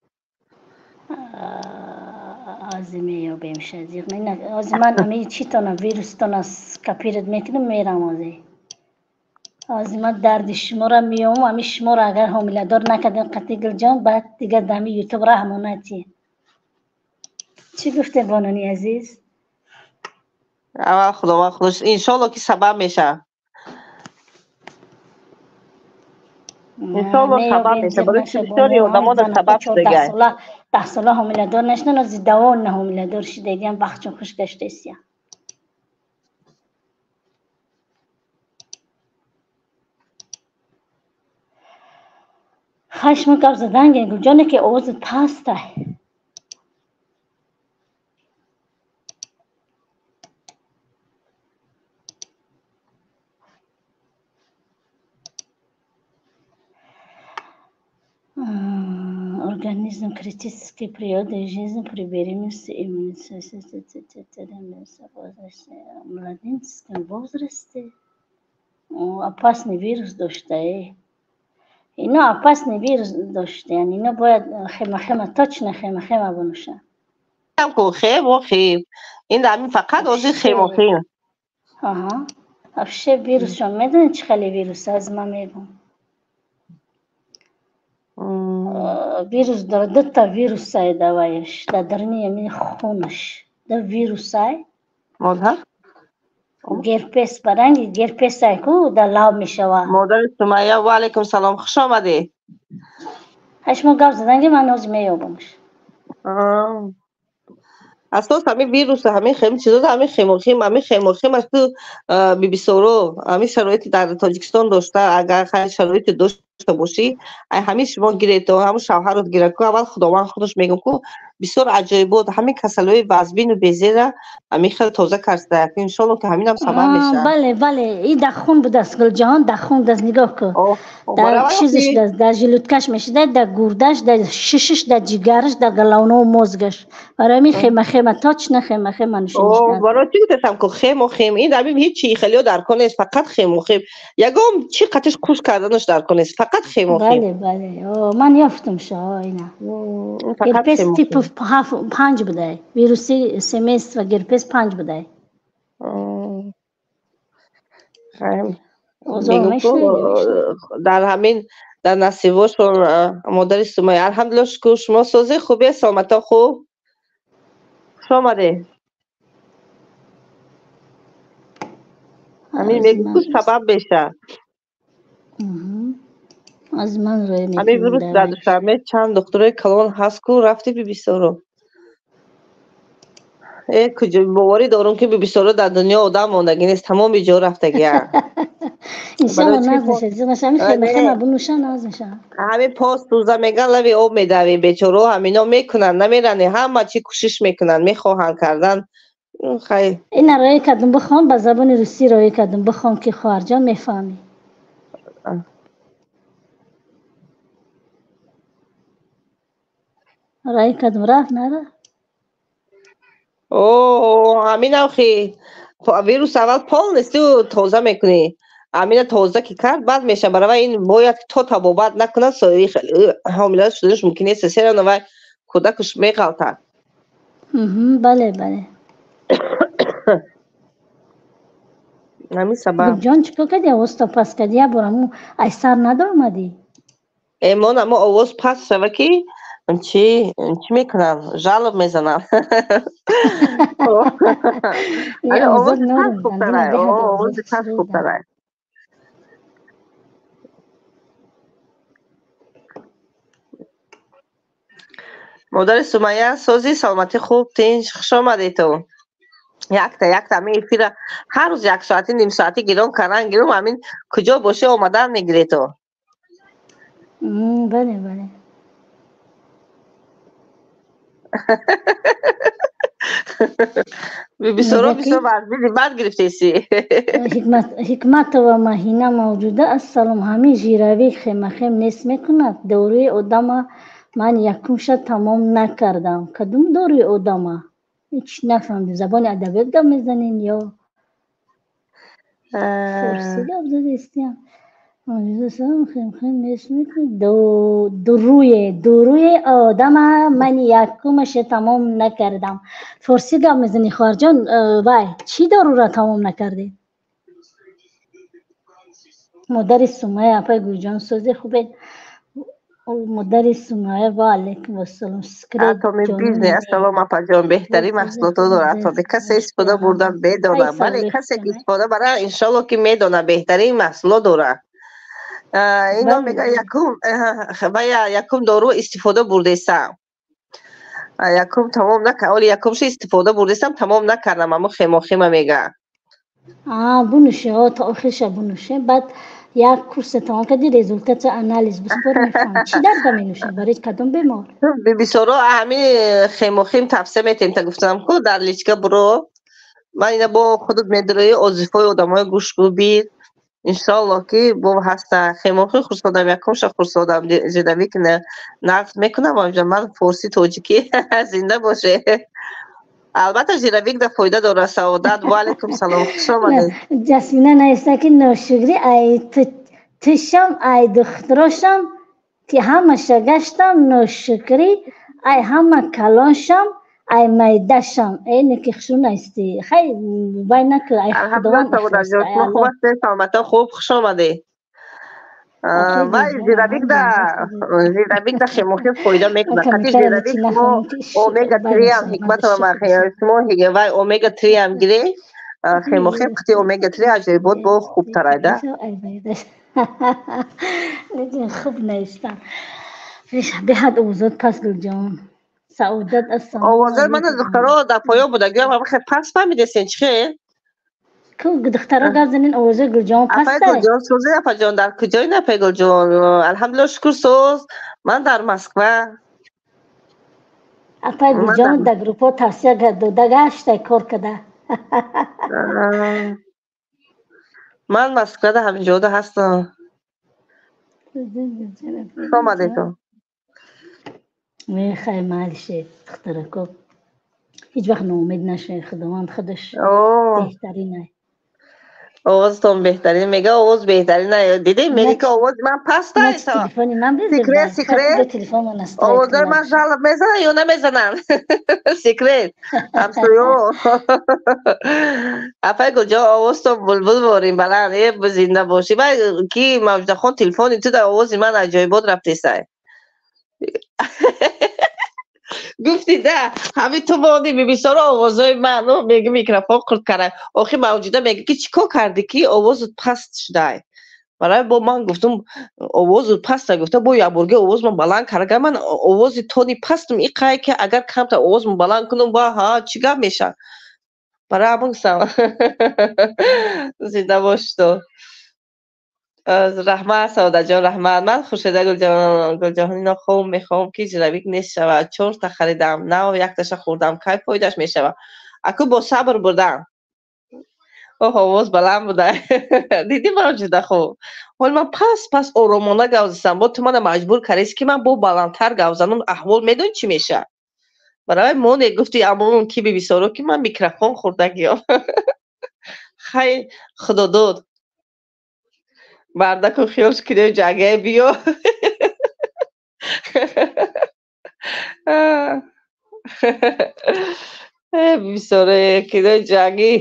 Speaker 2: Аз меёбем шазиқ. Аз ман ами читона вирустона скопировать мекунам, мерам ози. Аз ман дарди шуморо меёмам, ами шуморо агар ҳомиладор накардем қатъи Гулҷон, баъд дигар дами ютуб раҳмонати. Чӣ гуфте, бонони азиз?
Speaker 1: Аввал Худованд худаш, иншолло ки сабаб мешавад. Иншолло сабаб мешавад. Барои чӣ бисёри одамо дар сабаб шудагай.
Speaker 2: 10 сола ҳомиладор нашудан, ози давон ҳомиладор шудагиам, бахтчон хуш гаштаистия. Хашма гап задан ге, Гулҷоне, ки овозат пастай. Организм критический периоды жизни при беременности, младенческом возрасте опасный вирус доштае. Ино опасный вирус доштаян, ино бояд хема-хема, точно хема-хема бинӯшанд.
Speaker 1: Хемо хем, ин ҳамин фақат ози хемо хем.
Speaker 2: Аҳа, вообще вирусшон медонед чӣ хеле вирус аз ман мегӯм? Вирус дорад, дута вирусай даваяш дар даруни ҳамин хунаш, ду вирусай.
Speaker 1: Модар.
Speaker 2: Герпес, ба ранги герпесай ку дар лаб мешавад.
Speaker 1: Модари Сумайя, ва алайкум салом, хуш омадӣ.
Speaker 2: Шумо гап задан ки, ман ҳозир меёбамш.
Speaker 1: Асос ҳамин вирус, ҳамин хем чизо, ҳамин хемохим, ҳамин хемохим аст. Ту бибисоро ҳамин шароити дар Тоҷикистон дошта, агар хайр шароите дошта бошӣ, ай ҳамин шумо гирето, ҳамун шавҳарот гирад ку, аввал Худованд худаш мегӯм ку, бисёр аҷоибот ҳамин касалиҳои вазбину безера ҳамин хел тоза карда, иншолло ки ҳаминам сабаб мешавад.
Speaker 2: Бале, и дар хун будааст, Гулҷаҳон, дар хун будааст, нигоҳ кун, дар чизиш, дар желудкаш мешида, дар гурдаш, дар шишиш, дар ҷигараш, дар головного мозгаш. Барои ҳамин хема-хема, точно хема-хема нӯшониш.
Speaker 1: Барои чӣ гуфтам ку хемо хем, ин ҳамин ҳечи хелио дар кор нест, фақат хемо хем, ягон чӣ қатиш куш карданаш дар кор нест, фақат хемо хем.
Speaker 2: Бале, ман ёфтам шо ина. Герпес тип панҷ будай, вируси семейства герпес панҷ будай.
Speaker 1: Дар ҳамин дар насибошон, модари Сумайя, алҳамдулилла, шукр, шумо созе, хубе, саломато хуб, хуш омадед. Ҳамин мегӯ сабаб мешавад.
Speaker 2: Аз ман рӯй.
Speaker 1: Ҳамин вирус дар Душанбе чанд духтурои калон ҳаст ку, рафти бибисоро. Э, куҷо, боварӣ дорум ки бибисоро дар дунё одам мондагӣ нест, тамоми ҷо рафтагия.
Speaker 2: Иншалло наз мешавад, бинӯша, наз мешавад.
Speaker 1: Ҳамин пост туза меган, лави об медавӣ, бечоро ҳамино мекунанд, намерани, ҳама чӣ кӯшиш мекунанд, мехоҳанд кардан, хай.
Speaker 2: Ина роя кардум, бихон, ба забони русӣ роя кардум, бихон ки хоҳарҷон мефаҳмӣ. Роя кардум, рафт, нарафт?
Speaker 1: О, ҳаминам хи вирус аввал полностью тоза мекунӣ, ҳамина тоза ки кард, баъд меша. Барои ин бояд то табобат накунад, ҳомила шуданаш мумкин нест, серано вай кӯдакаш меғалтад.
Speaker 2: Бале.
Speaker 1: Ҳамин сабаб.
Speaker 2: Гулҷон, чӣ кор кардӣ, овозто паст кардӣ? Як бор аму ай сар надоромадӣ?
Speaker 1: Эмон, амо овоз паст шава ки чӣ мекунам, жалоб мезанам. Овози паст хубтарай, овози паст хубтарай. Модари Сумайя, сози, саломатӣ хуб, тинч, хуш омадед. Ту якта якта ҳамин эфира ҳар рӯз як соати, ним соати гирон кардан гиром, ҳамин куҷо бошӣ, омадан мегирӣ ту.
Speaker 2: Бале.
Speaker 1: Бисёро бисёр вазбини бад гирифтеси.
Speaker 2: Ҳикматова Маҳина мавҷуда, ассалом, ҳамин жировӣ хемахем нест мекунад доруи одама? Ман якумша тамом накардам. Кадом доруи одама? Ҳеч нафаҳмидем, забони адабиёт гап мезанем ё форсӣ гап задестиям? Дуруе одама ман якумаше тамом накардам. Форсӣ гап мезанӣ, хоҳарҷон, вай чӣ дорура тамом накардӣ? Модари Сумая, апай Гулҷон, сози хубе. Модари Сумая, ва алайкум ассалом.
Speaker 1: Атоми бизнес, ассалом апаҷон, беҳтарин маҳсулото дорад Атоми. Касе истифода бурда медонад, бале, касе ки истифода бара, иншолло ки медонад, беҳтарин маҳсулот дорад. Ино мега якум вая якум дору истифода бурдесам. Якум тамом накардам, оли якумша истифода бурдесам, тамом накардам, аммо хемохима мега.
Speaker 2: Бунуше, то охирша бунуше, баъд як курса тамом кардӣ, результата анализ биспор, мефаҳмӣ. Чӣ дарда менӯшед, барои кадом бемор?
Speaker 1: Бисёро ҳамин хемохим тавсия метем, та гуфтам ку дар личка буро. Ман ина бо худат медарои озифҳои одамои гӯш бир. Иншоалло ки бо ҳаста хемохим хурсодам, якумша хурсодам, жидавик нақд мекунам, ман форсӣ тоҷикӣ зинда боше. Албатта жиравик да фоида дорад. Саодат, ва алайкум салом, хуш омадед.
Speaker 2: Ҷасмина наиста ки ношукрӣ ай тушам, ай духтурошам ки ҳамаша гаштам, ношукрӣ ай ҳама калоншам, ай майдашам. Э неки хушрӯ наистӣ, хай вай наку, ай
Speaker 1: Худованд. Хуб ҳастед, саломатон хуб, хуш омадед. Вай жиравик да хемохим фоида мекунад. Қати жиравик шумо омега 3 ам ҳикматова шумо вай омега 3 ам гире, хемохим қати омега 3 аҷоибот бо хубтарайда.
Speaker 2: Хуб наистам, беҳад овозот пас, Гулҷон. Саодат, ассалом.
Speaker 1: Овозои мана духтаро дар поён будагиам ҳама пас фаҳмидесен, чӣ хел?
Speaker 2: Духтаро гап занин, овозои Гулҷон
Speaker 1: паста. Гулҷон сози, апаҷон, дар куҷои апай Гулҷон? Алҳамдулилла, шукр, соз, ман дар Москва.
Speaker 2: Апай Гулҷон дар группҳо тавсия дода гашта кор када.
Speaker 1: Ман Москвада ҳаминҷода ҳастам. Хуш омадедон.
Speaker 2: Мехай майли, духтарако, ҳеҷ вақт ноумед нашавед, Худованд худаш беҳтарин.
Speaker 1: Овозтон беҳтарин мега, овоз беҳтарин. Дидӣ, меги ки овози ман паста. Секрет, секрет, овозои ман жалоб мезананд ё намезананд? Секрет, ҳамсоё. Апай Гулҷон, овозтон булбул ворин баланд, э зинда бошӣ. Вай ки Мавҷудахон, телефони ту дар овози ман аҷоибот рафтесай. Гуфти да ҳами ту монди бибисоро овозои ман меги микрофон қурт кара. Охи Мавҷуда меги ки чӣ кор кардӣ ки овозат паст шудай? Барои бо ман гуфтум овозат паста, гуфта бо якборги овоз ман баланд карда, ман овози тони пастам иқай ки агар камтар овозам баланд кунам, ва ҳа чӣ гап мешавад? Барои ҳамон гуфтам зинда бош ту. Раҳмат, Саодаҷон, раҳмат. Ман Хуршеда Гулҷаҳонино хом мехоҳам ки жиравик нест шавад. Чорта харидам, нав якташа хӯрдам, кай фоидааш мешавад? Аку бо сабр бурдам. Оҳ, овоз баланд буда. Дидӣ, Мавҷуда хуб, ҳол ман пас пас оромона гап застам, бо ту мана маҷбур кардеси ки ман бо баландтар гап занам. Аҳвол медонӣ чӣ мешавад? Барои моне гуфти амон ки бибисоро ки ман микрофон хӯрдагиём. Хай, худо дод. Бардаку хиёл киде ҷагае биё. Бисёре киде ҷангӣ.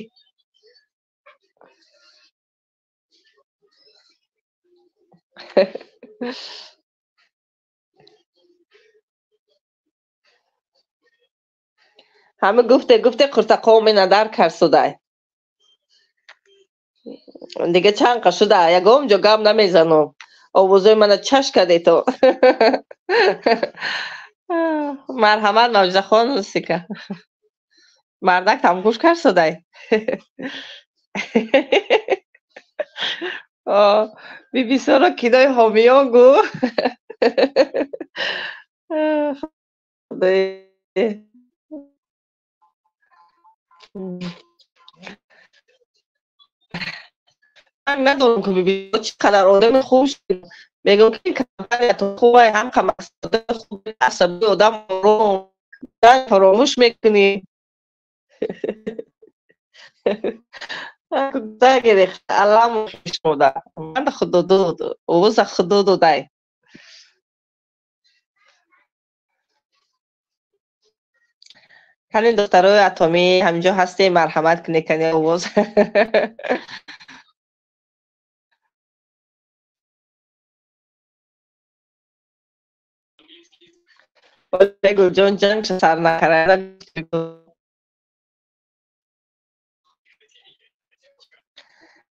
Speaker 1: Ҳама гуфте гуфте қуртақоми надар карсудай. Дига чанд қа шуда, ягон ҷо гап намезанам. Овозои мана чаш кардето. Марҳамат, Мавҷудахон, сика. Мардак тамгӯш карсудай. Бибисоро кинои ҳомиён гу. Худои. Ман надорам ки биби чӣ қадар одами хуб мегӯям ки компаниятон хубай, ҳам хуб, асаби одам ором фаромӯш мекунӣ. Алам шуда. Ман худо дод, овоза худо додай. Кани духтарои атомӣ ҳаминҷо ҳастем, марҳамат кунед, кани овоз. Гулҷон ҷанг сар накарда.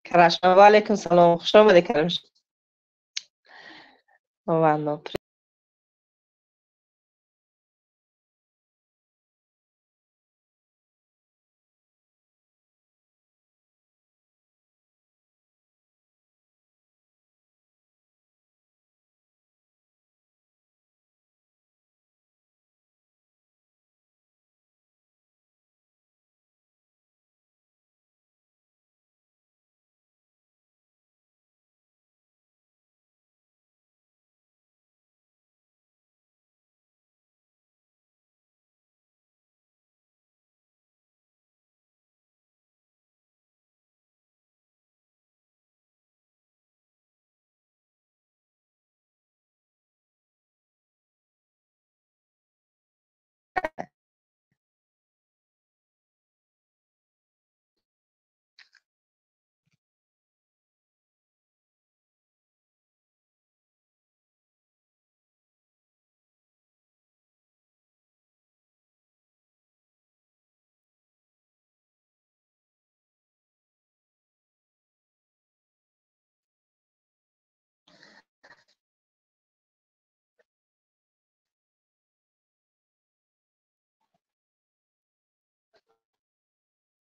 Speaker 1: Карашма, ва алайкум салом, хуш омадед, Караш. Ладно.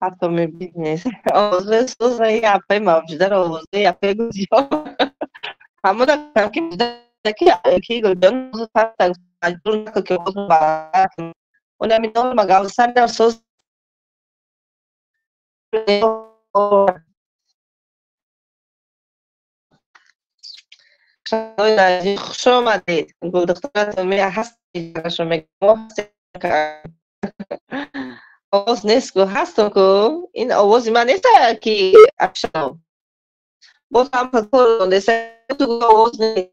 Speaker 1: Атоми бизнес. Овози сӯзаи апаи мавҷударо овози апаи Гулҷон. Ҳамона гуфтам ки ки Гулҷон маҷбур накун ки овоз баланд кун. Унами норма гавсарам соз. Хуш омадед. Гулдухтаратон ҳаст, мегӯям. Овоз нест ку, ҳастам ку. Ин овози ман нест ки апшам. Боз ҳам кор нест, овоз нест.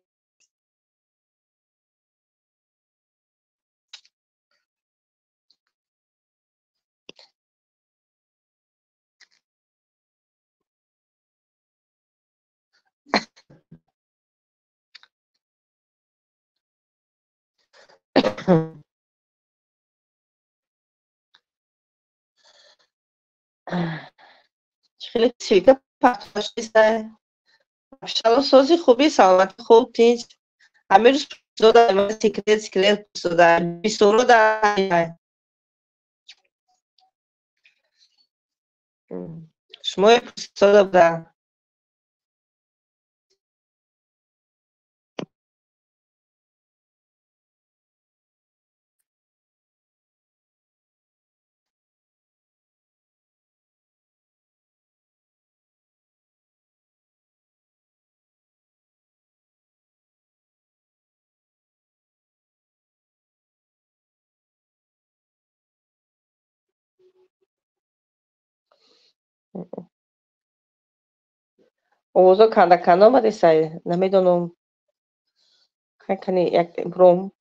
Speaker 1: Хеле силка пахтоштиста. Сози хуби, саломати хуб, тинч. Ҳамин рӯз дода секрет, секрет дода. Бисоро да. Шумо пурсода буда. Овозо канда канда омадесай, намедонам. Кани як бром.